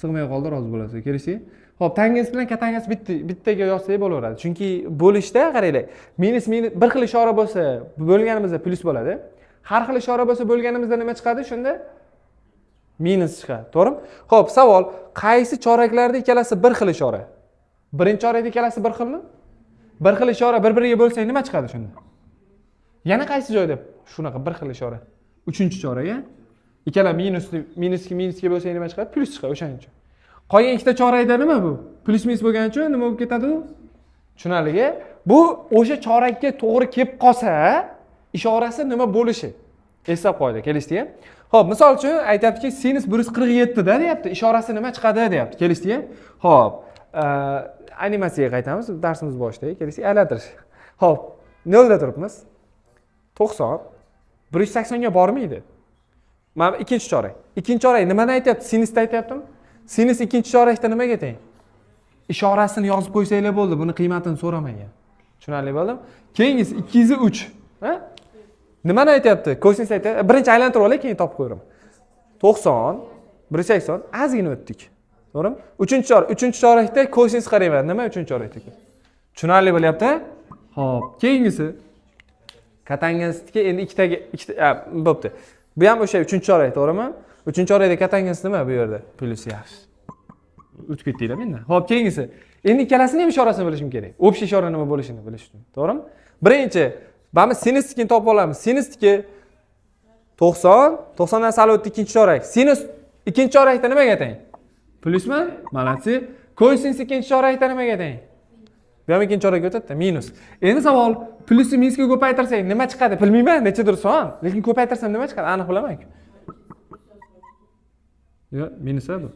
Sig'may qoldi, rozi bo'lasiz. Kelishdik? Xo'p, tangens bilan kotangens bittaga yozsak bo'laveradi. Chunki bo'lishda qaranglar, minus minus bir xil ishora bo'lsa, bo'lganimizda plyus bo'ladi. Har xil ishora bo'lsa bo'lganimizda nima chiqadi? Shunda minus chiqadi, to'g'rimi? Xo'p, savol, qaysi choraklarda ikkalasi bir xil ishora? Birinchi chorakda ikkalasi bir xilmi? Bir xil ishora bir-biriga bo'lsa nima chiqadi shunda? Yana qaysi joyda shunaqa bir xil ishora? Uchinchi chorak, a? Ikkala minusni minusga minusga bo'lsa nima chiqadi? Plyus chiqadi o'shaning uchun. Qolgan ikkita chorakda nima bu? Plyus minus bo'lgani uchun nima bo'lib ketadi u? Tushunarligi? Bu o'sha chorakka to'g'ri kelib qolsa, ishorasi nima bo'lishi? Eslab qo'ydi, kelishdik-a? Xo'p, misol uchun aytyaptiki, sinus 147 da deyapti, ishorasi nima chiqadi deyapti, kelishdik-a? Xo'p, animatsiyaga qaytamiz, darsimiz boshida, kelishdik, aylantirish. Xo'p, nolda turibmiz. 90, 180 ga bormaydi. Mana ikkinchi chorak. Ikkinchi chorak nimani aytyapti? Sinusda aytyaptimi? Sinus ikkinchi chorakda nimaga teng? Ishorasini yozib qo'ysanglar bo'ldi, buni qiymatini so'ramagan. Tushunarli bo'ldimi? Keyingisi 203, ha? Nimani aytyapti? Kosinus aytyapti. Birinchi aylantirib olay, keyin topib qo'yaman. 90, 180, ozgina o'tdik. To'g'rimi? Uchinchi chorak, uchinchi chorakda kosinus qarayman. Nima uchinchi chorakda? Tushunarli bo'lyapti? Xo'p, keyingisi kotangensniki endi ikkitaga ikkita, bo'pti. Bu ham o'sha uchinchi chorak, to'g'rimi? Uchinchi chorakda kotangens nima bu yerda? Plyus, yaxshi. O'tib ketdinglar mendan. Xo'p, keyingisi. Endi ikkalasini ham ishorasini bilishim kerak. Общий ishora nima bo'lishini bilish uchun, to'g'rimi? Birinchi, mana bu sinusnikini topib olamiz. Sinusniki 90, 90 dan sal o'tdi ikkinchi chorak. Sinus ikkinchi chorakda nimaga teng? Plyusmi? Молодцы. Kosinus ikkinchi chorakda nimaga teng? Bu ham ikkinchi chorakka o'tadi, minus. Endi savol, plyusni minusga ko'paytirsak nima chiqadi? Bilmayman, nechadir son, lekin ko'paytirsam nima chiqadi? Aniq bilaman-ku. Yo'q, minus bu.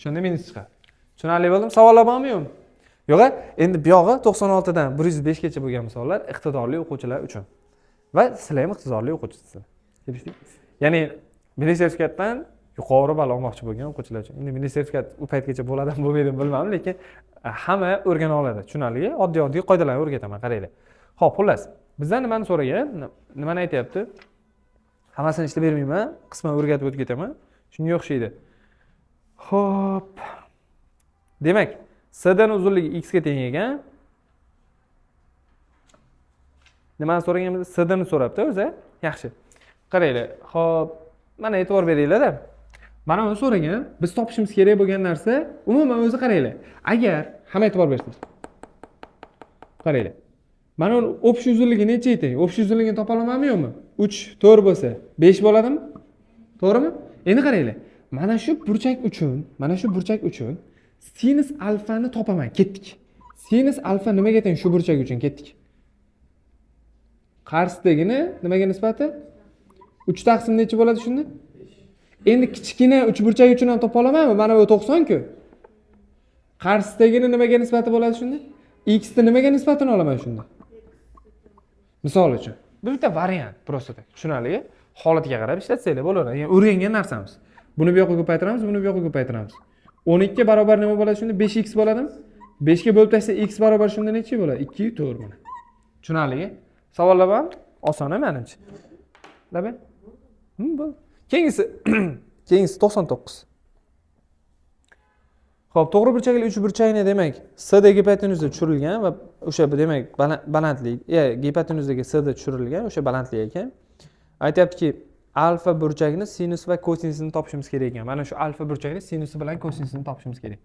Shunda minus chiqadi. Tushunarli bo'ldimi? Savollar bormi yo'qmi? Yo'q, endi bu yog'i 96 dan 105 gacha bo'lgan misollar iqtidorli o'quvchilar uchun. Va sizlar ham iqtidorli o'quvchisizlar. Kelishdik? Ya'ni milliy sertifikatdan yuqori ball olmoqchi bo'lgan o'quvchilar uchun. Endi milliy sertifikat u paytgacha bo'ladimi, bo'lmaydimi bilmadim, lekin hamma o'rgana oladi. Tushunarli? Oddiy-oddiy qoidalarni o'rgataman, qaranglar. Xo'p, xullas, bizdan nimani so'ragan? Nimani aytyapti? Hammasini ishlab bermayman, qisman o'rgatib o'tib ketaman. Shunga o'xshaydi. Xo'p. Demak, CD ning uzunligi x ga teng ekan. Nimani so'raganmiz? CD ni so'rabdi o'zi. Yaxshi. Qaranglar. Xo'p, mana e'tibor beringlar-da. Mana uni so'ragan, biz topishimiz kerak bo'lgan narsa, umuman o'zi qaranglar. Agar hamma e'tibor bersin. Qaranglar. Mana uni общий uzunligi necha teng? Общий uzunligini topa olamanmi yo'qmi? 3, 4 bo'lsa, 5 bo'ladimi? To'g'rimi? Endi qaranglar. Mana shu burchak uchun, mana shu burchak uchun sinus alfani topaman, ketdik. Sinus alfa nimaga teng shu burchak uchun, ketdik. Qarshisidagini nimaga nisbati? 3 taqsim necha bo'ladi shunda? Endi kichkina uch burchak uchun ham topa olamanmi? Mana bu 90 ku. Qarshisidagini nimaga nisbati bo'ladi shunda? X ni nimaga nisbatini olaman shunda? Misol uchun. Bu bitta variant, просто так. Tushunarli? Holatiga qarab ishlatsanglar bo'laveradi. Ya'ni o'rgangan narsamiz. Buni bu yoqqa ko'paytiramiz, buni bu yoqqa ko'paytiramiz. 12 barobar nima bo'ladi shunda? 5x bo'ladimi? 5 ga bo'lib tashlasa x barobar shunda necha bo'ladi? 2 4 mana. Tushunarli? Savollar bormi? Oson menimcha. Labe? Bo'ldi. Keyingisi, keyingisi 99. Xo'p, to'g'ri burchakli uch burchakni demak CD gipotenuzda tushirilgan va o'sha demak balandlik, gipotenuzdagi CD tushirilgan o'sha balandlik ekan. Aytyaptiki, alfa burchakni sinus va kosinusini topishimiz kerak ekan. Mana shu alfa burchakni sinusi bilan kosinusini topishimiz kerak.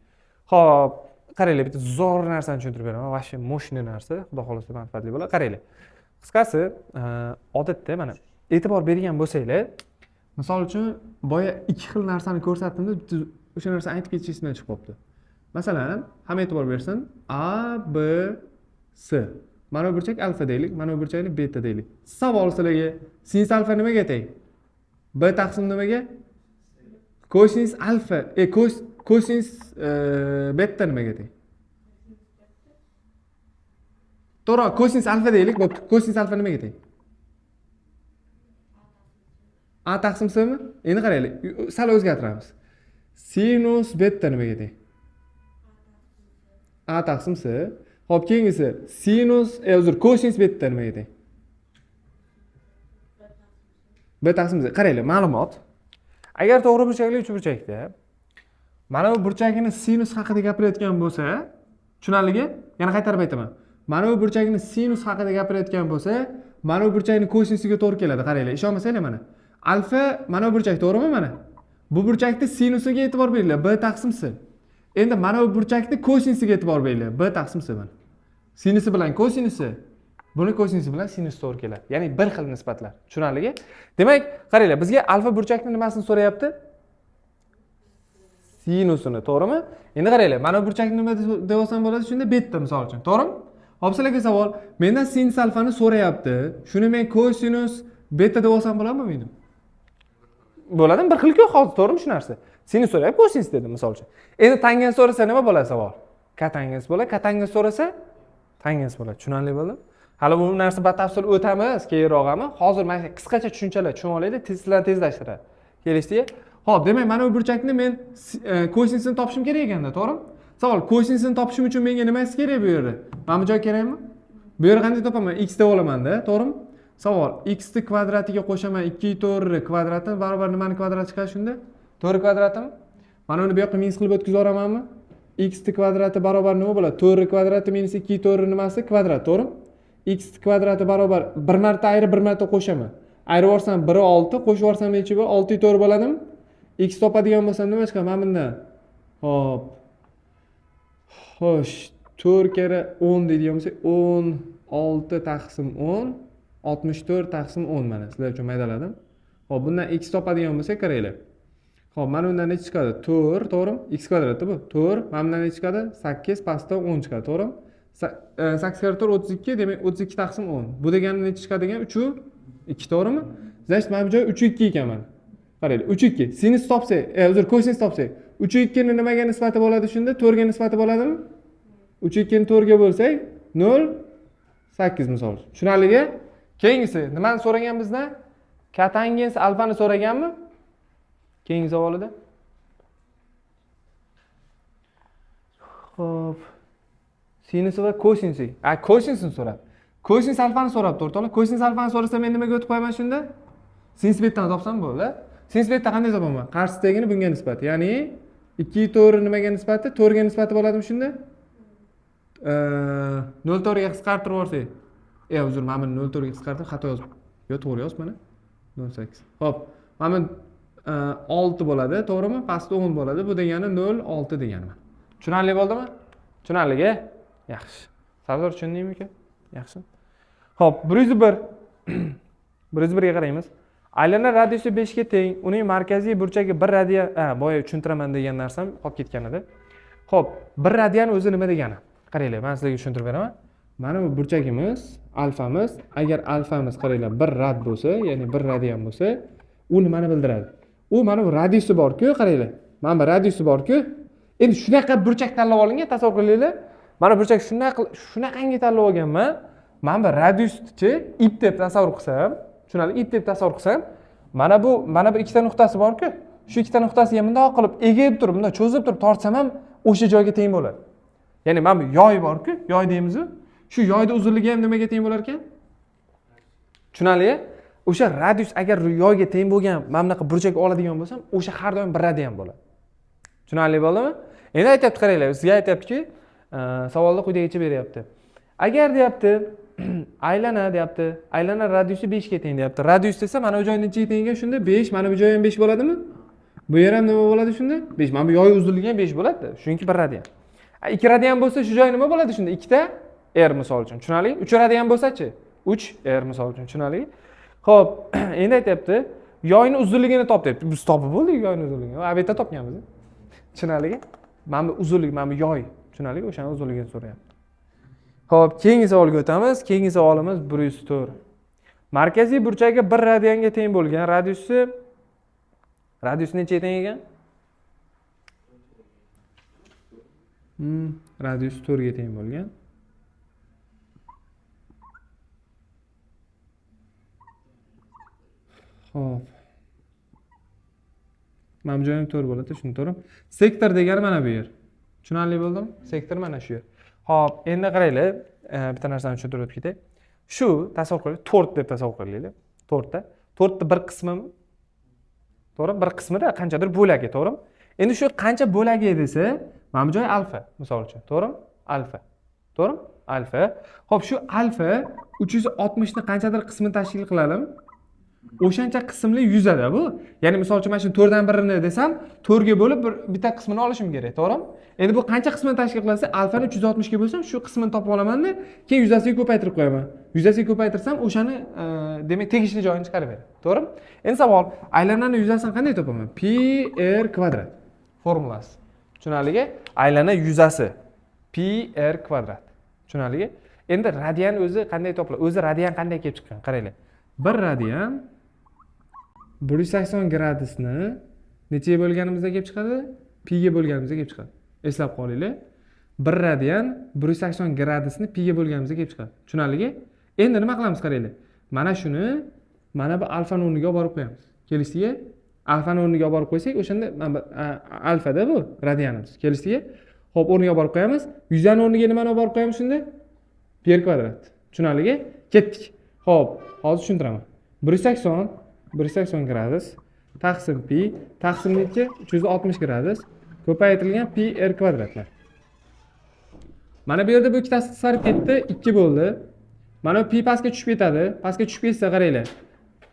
Xo'p, qaranglar, bitta zo'r narsani tushuntirib beraman. Вообще мощный narsa, xudo xohlasa manfaatli bo'ladi. Qaranglar. Qisqasi, odatda mana e'tibor bergan bo'lsanglar, misol uchun boya ikki xil narsani ko'rsatdimda, bitta o'sha narsani aytib ketish esimdan chiqib qolibdi. Masalan, hamma e'tibor bersin. A, B, S. Mana bu burchak alfa deylik, mana bu burchakni beta deylik. Savol sizlarga: sinus alfa nimaga teng? B taqsim nimaga? Kosinus alfa, kosinus beta nimaga teng? To'g'ri, kosinus alfa deylik, bo'pti. Kosinus alfa nimaga teng? A taqsim S mi? Endi qaraylik, sal o'zgartiramiz. Sinus beta nimaga teng? A taqsim S. Xo'p, keyingisi sinus, uzr, kosinus beta nimaga teng? B taqsim S. Qaranglar, ma'lumot. Agar to'g'ri burchakli uchburchakda mana bu burchagini sinus haqida gapirayotgan bo'lsa, tushunarligi? Yana qaytarib aytaman. Mana bu burchagini sinus haqida gapirayotgan bo'lsa, mana bu burchakni kosinusiga to'g'ri keladi. Qaranglar, ishonmasanglar mana. Alfa mana bu burchak to'g'rimi mana? Bu burchakni sinusiga e'tibor beringlar, B taqsim S. Endi mana bu burchakni kosinusiga e'tibor beringlar, B taqsim S mana. Sinusi bilan kosinusi, buni kosinusi bilan sinus to'g'ri keladi. Ya'ni bir xil nisbatlar. Tushunarligi? Demak, qaranglar, bizga alfa burchakni nimasini so'rayapti? Sinusini, to'g'rimi? Endi qaranglar, mana bu burchakni nima deb olsam bo'ladi? Shunda beta misol uchun, to'g'rimi? Hop, sizlarga savol, mendan sinus alfani so'rayapti. Shuni men kosinus beta deb olsam bo'ladimi, bo'lmaydimi? Bo'ladimi? Bir xil-ku hozir, to'g'rimi shu narsa? Sinus so'rayapti, kosinus dedim misol uchun. Endi tangens so'rasa nima bo'ladi savol? Kotangens bo'ladi. Kotangens so'rasa tangens bo'ladi. Tushunarli bo'ldimi? Hali bu narsa batafsil o'tamiz keyinroq ham. Hozir mana qisqacha tushunchalar tushunib olaylik, sizlarni tezlashtiradi. Kelishdikmi? Xo'p, demak, mana bu burchakni men kosinusini topishim kerak ekanda, to'g'rimi? Savol, kosinusini topishim uchun menga nimasi kerak bu yerda? Mana bu joy kerakmi? Bu yerda qanday topaman? X deb olamanda, to'g'rimi? Savol, x ni kvadratiga qo'shaman 2 4 kvadratini barobar nimani kvadrati chiqadi shunda? 4 kvadratimi? Mana uni bu yoqqa minus qilib o'tkazib yuboramanmi? X ni kvadrati barobar nima bo'ladi? 4 kvadrati minus 2 4 nimasi kvadrat, to'g'rimi? X kvadrati barobar bir marta ayirib bir marta qo'shaman. Ayirib yuborsam 1 6, qo'shib yuborsam necha bo'ladi? 6 4 bo'ladimi? X topadigan bo'lsam nima chiqadi mana bundan? Xo'p. Xo'sh, 4 karra 10 deydigan bo'lsak, 16 taqsim 10, 64 taqsim 10 mana sizlar uchun maydaladim. Xo'p, bundan x topadigan bo'lsak qaranglar. Xo'p, mana bundan necha chiqadi? 4, to'g'rimi? X kvadratda bu. 4, mana bundan necha chiqadi? 8 pastda 10 chiqadi, to'g'rimi? 8 karra 4 32, demak 32 taqsim 10. Bu degani necha chiqadi degan 3 2, to'g'rimi? Значит, mana bu joy 3 2 ekan mana. Qaranglar, 3 2. Sinus topsak, uzr, kosinus topsak, 3 2 ni nimaga nisbati bo'ladi shunda? 4 ga nisbati bo'ladimi? 3 2 ni 4 ga bo'lsak, 0 8 misol uchun. Tushunarligi? Keyingisi, nimani so'ragan bizdan? Kotangens alfani so'raganmi? Keyingi savolida. Xo'p. Sinusi va kosinusi. A, kosinusini so'rabdi. Kosinus alfani so'rabdi, o'rtoqlar. Kosinus alfani so'rasa men nimaga o'tib qo'yaman shunda? Sinus betani topsam bo'ldi. Sinus beta qanday topaman? Qarshisidagini bunga nisbati. Ya'ni 2 4 nimaga nisbati? 4 ga nisbati bo'ladimi shunda? 0 4 ga qisqartirib yuborsak. Uzr, mana buni 0 4 ga qisqartirib xato yozib. Yo, to'g'ri yozib mana. 0 8. Xo'p, mana bu 6 bo'ladi, to'g'rimi? Pastda 10 bo'ladi. Bu degani 0 6 degani mana. Tushunarli bo'ldimi? Tushunarli-ku? Yaxshi. Sardor, tushundingmi aka? Yaxshi. Xo'p, 101. 101 ga qaraymiz. Aylana radiusi 5 ga teng, uning markaziy burchagi 1 radian, ha, boya tushuntiraman degan narsam qolib ketgan edi. Xo'p, 1 radian o'zi nima degani? Qaranglar, men sizlarga tushuntirib beraman. Mana bu burchagimiz, alfamiz, agar alfamiz qaranglar 1 rad bo'lsa, ya'ni 1 radian bo'lsa, u nimani bildiradi? U mana bu radiusi bor-ku, qaranglar. Mana bu radiusi bor-ku. Endi shunaqa burchak tanlab olingan, tasavvur qilinglar. Mana burchak shunaqangi tanlab olganman. Mana bu radiusni ip deb tasavvur qilsam, tushunarli, ip deb tasavvur qilsam, mana bu ikkita nuqtasi bor-ku. Shu ikkita nuqtasiga bundoq qilib egib turib, bundoq cho'zib turib tortsam ham o'sha joyga teng bo'ladi. Ya'ni mana bu yoy bor-ku, yoy deymiz-ku. Shu yoyning uzunligi ham nimaga teng bo'lar ekan? Tushunarli? O'sha radius agar yoyga teng bo'lgan mana bunaqa burchak oladigan bo'lsam, o'sha har doim 1 radian bo'ladi. Tushunarli bo'ldimi? Endi aytyapti, qaranglar, sizga aytyaptiki, savolni quyidagicha beryapti. Agar deyapti, aylana deyapti, aylana radiusi 5 ga teng deyapti. Radius desa, mana bu joy nechaga teng ekan shunda? 5, mana bu joy ham 5 bo'ladimi? Bu yer ham nima bo'ladi shunda? 5. Mana bu yoy uzunligi ham 5 bo'ladi. Chunki 1 radian. 2 radian bo'lsa, shu joy nima bo'ladi shunda? 2 ta r misol uchun. Tushunarli? 3 radian bo'lsa-chi? 3 r misol uchun. Tushunarli? Xo'p, endi aytyapti, yoyni uzunligini top deyapti. Biz topib bo'ldik yoyni uzunligini. Obedda topganmiz. Tushunarli? Mana bu uzunlik, mana bu yoy. Tushunarli? O'shani uzunligini so'rayapti. Xo'p, keyingi savolga o'tamiz. Keyingi savolimiz 104. Markaziy burchagi 1 radianga teng bo'lgan radiusi nechaga teng ekan? Radius 4 ga teng bo'lgan. Xo'p. Mana bu joyim 4 bo'ladi, shuni to'g'rimi? Sektor degani mana bu yer. Tushunarli bo'ldimi? Sektor mana shu yer. Xo'p, endi qaranglar, bitta narsani tushuntirib o'tib ketay. Shu tasavvur qilaylik, tort deb tasavvur qilaylik. Tortda. Tortni bir qismimi? To'g'rimi? Bir qismida qanchadir bo'lagi, to'g'rimi? Endi shu qancha bo'lagi desa, mana bu joy alfa, misol uchun, to'g'rimi? Alfa. To'g'rimi? Alfa. Xo'p, shu alfa 360 ni qanchadir qismini tashkil qiladimi? O'shancha qismli yuzada bu. Ya'ni misol uchun mana shu 4 dan 1ni desam, 4 ga bo'lib bitta qismini olishim kerak, to'g'rimi? Endi bu qancha qismini tashkil qilsa, alfani 360 ga bo'lsam, shu qismini topib olamanda, keyin yuzasiga ko'paytirib qo'yaman. Yuzasiga ko'paytirsam, o'shani demak tegishli joyini chiqarib beradi. To'g'rimi? Endi savol, aylanani yuzasini qanday topaman? Pi r kvadrat formulasi. Tushunarligi? Aylana yuzasi pi r kvadrat. Tushunarligi? Endi radian o'zi qanday topiladi? O'zi radian qanday kelib chiqqan? Qaranglar. 1 radian 180 gradusni nechaga bo'lganimizda kelib chiqadi? Pi ga bo'lganimizda kelib chiqadi. Eslab qolinglar. 1 radian 180 gradusni pi ga bo'lganimizda kelib chiqadi. Tushunarligi? Endi nima qilamiz qaranglar. Mana shuni mana bu alfani o'rniga olib borib qo'yamiz. Kelishdikmi? Alfani o'rniga olib borib qo'ysak, o'shanda mana bu alfada bu radianimiz. Kelishdikmi? Xo'p, o'rniga olib borib qo'yamiz. Yuzani o'rniga nimani olib borib qo'yamiz shunda? Pi r kvadrat. Tushunarligi? Ketdik. Xo'p, hozir tushuntiraman. 180 gradus taqsim pi taqsim necha? 360 gradus ko'paytirilgan pi r kvadratlar. Mana bu yerda bu ikkitasi qisqarib ketdi, 2 bo'ldi. Mana bu pi pastga tushib ketadi. Pastga tushib ketsa qaranglar.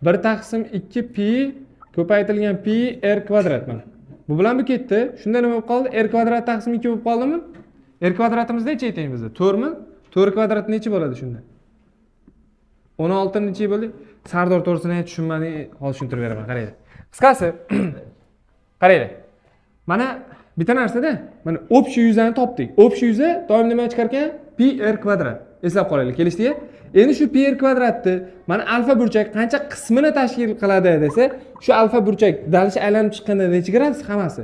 1 taqsim 2 pi ko'paytirilgan pi r kvadrat mana. Bu bilan bu ketdi. Shunda nima bo'lib qoldi? R kvadrat taqsim 2 bo'lib qoldimi? R kvadratimiz necha teng bizda? 4 mi? 4 kvadrat necha bo'ladi shunda? 16 necha bo'ldi? Sardor to'g'risini tushunmadim, hozir tushuntirib beraman, qaranglar. Qisqasi, qaranglar. Mana bitta narsada, mana общий yuzani topdik. Общий yuza doim nima chiqar ekan? Pi r kvadrat. Eslab qolaylik, kelishdikmi? Endi shu pi r kvadratni mana alfa burchak qancha qismini tashkil qiladi desa, shu alfa burchak dalish aylanib chiqqanda necha gradus hammasi?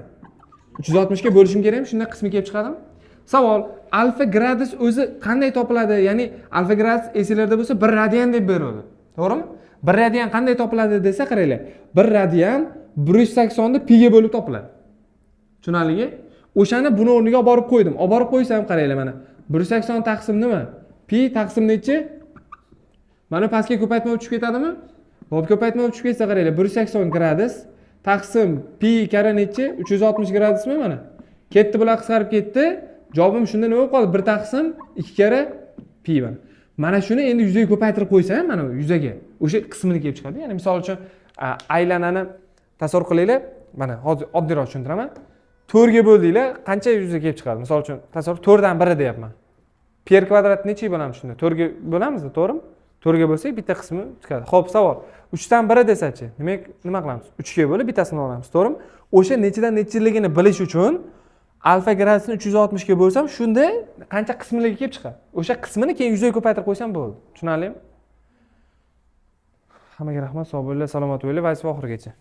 360 ga bo'lishim kerakmi? Shunda qismi kelib chiqadimi? Savol, alfa gradus o'zi qanday topiladi? Ya'ni alfa gradus esinglarda bo'lsa 1 radian deb beriladi. To'g'rimi? 1 radian qanday topiladi desa qaranglar. 1 radian 180 ni pi ga bo'lib topiladi. Tushunarlimi? O'shani buni o'rniga olib borib qo'ydim. Olib borib qo'ysam qaranglar mana. 180 taqsim nima? Pi taqsim nechi? Mana pastga ko'paytma tushib ketadimi? Hop, ko'paytma tushib ketsa qaranglar 180 gradus taqsim pi karra nechi? 360 gradusmi mana? Ketdi, bular qisqarib ketdi. Javobim shunda nima bo'lib qoldi? 1 taqsim 2 karra pi mana. Mana shuni endi yuzaga ko'paytirib qo'ysam, mana bu yuzaga o'sha qismini kelib chiqadi. Ya'ni misol uchun aylanani tasavvur qilinglar. Mana hozir oddiyroq tushuntiraman. 4 ga bo'ldinglar, qancha yuzaga kelib chiqadi? Misol uchun tasavvur 4 dan 1 deyapman. Pi r kvadrat nechaga bo'lamiz shunda? 4 ga bo'lamiz, to'g'rimi? 4 ga bo'lsak bitta qismi chiqadi. Xo'p, savol. 3 dan 1 desachi, demak nima qilamiz? 3 ga bo'lib bittasini olamiz, to'g'rimi? O'sha nechadan nechiligini bilish uchun alfa gradusni 360 ga bo'lsam, shunda qancha qismligi kelib chiqadi. O'sha qismini keyin yuzaga ko'paytirib qo'ysam bo'ldi. Tushunarlimi? Hammaga rahmat, sog' bo'linglar, salomat bo'linglar, vazifa oxirigacha.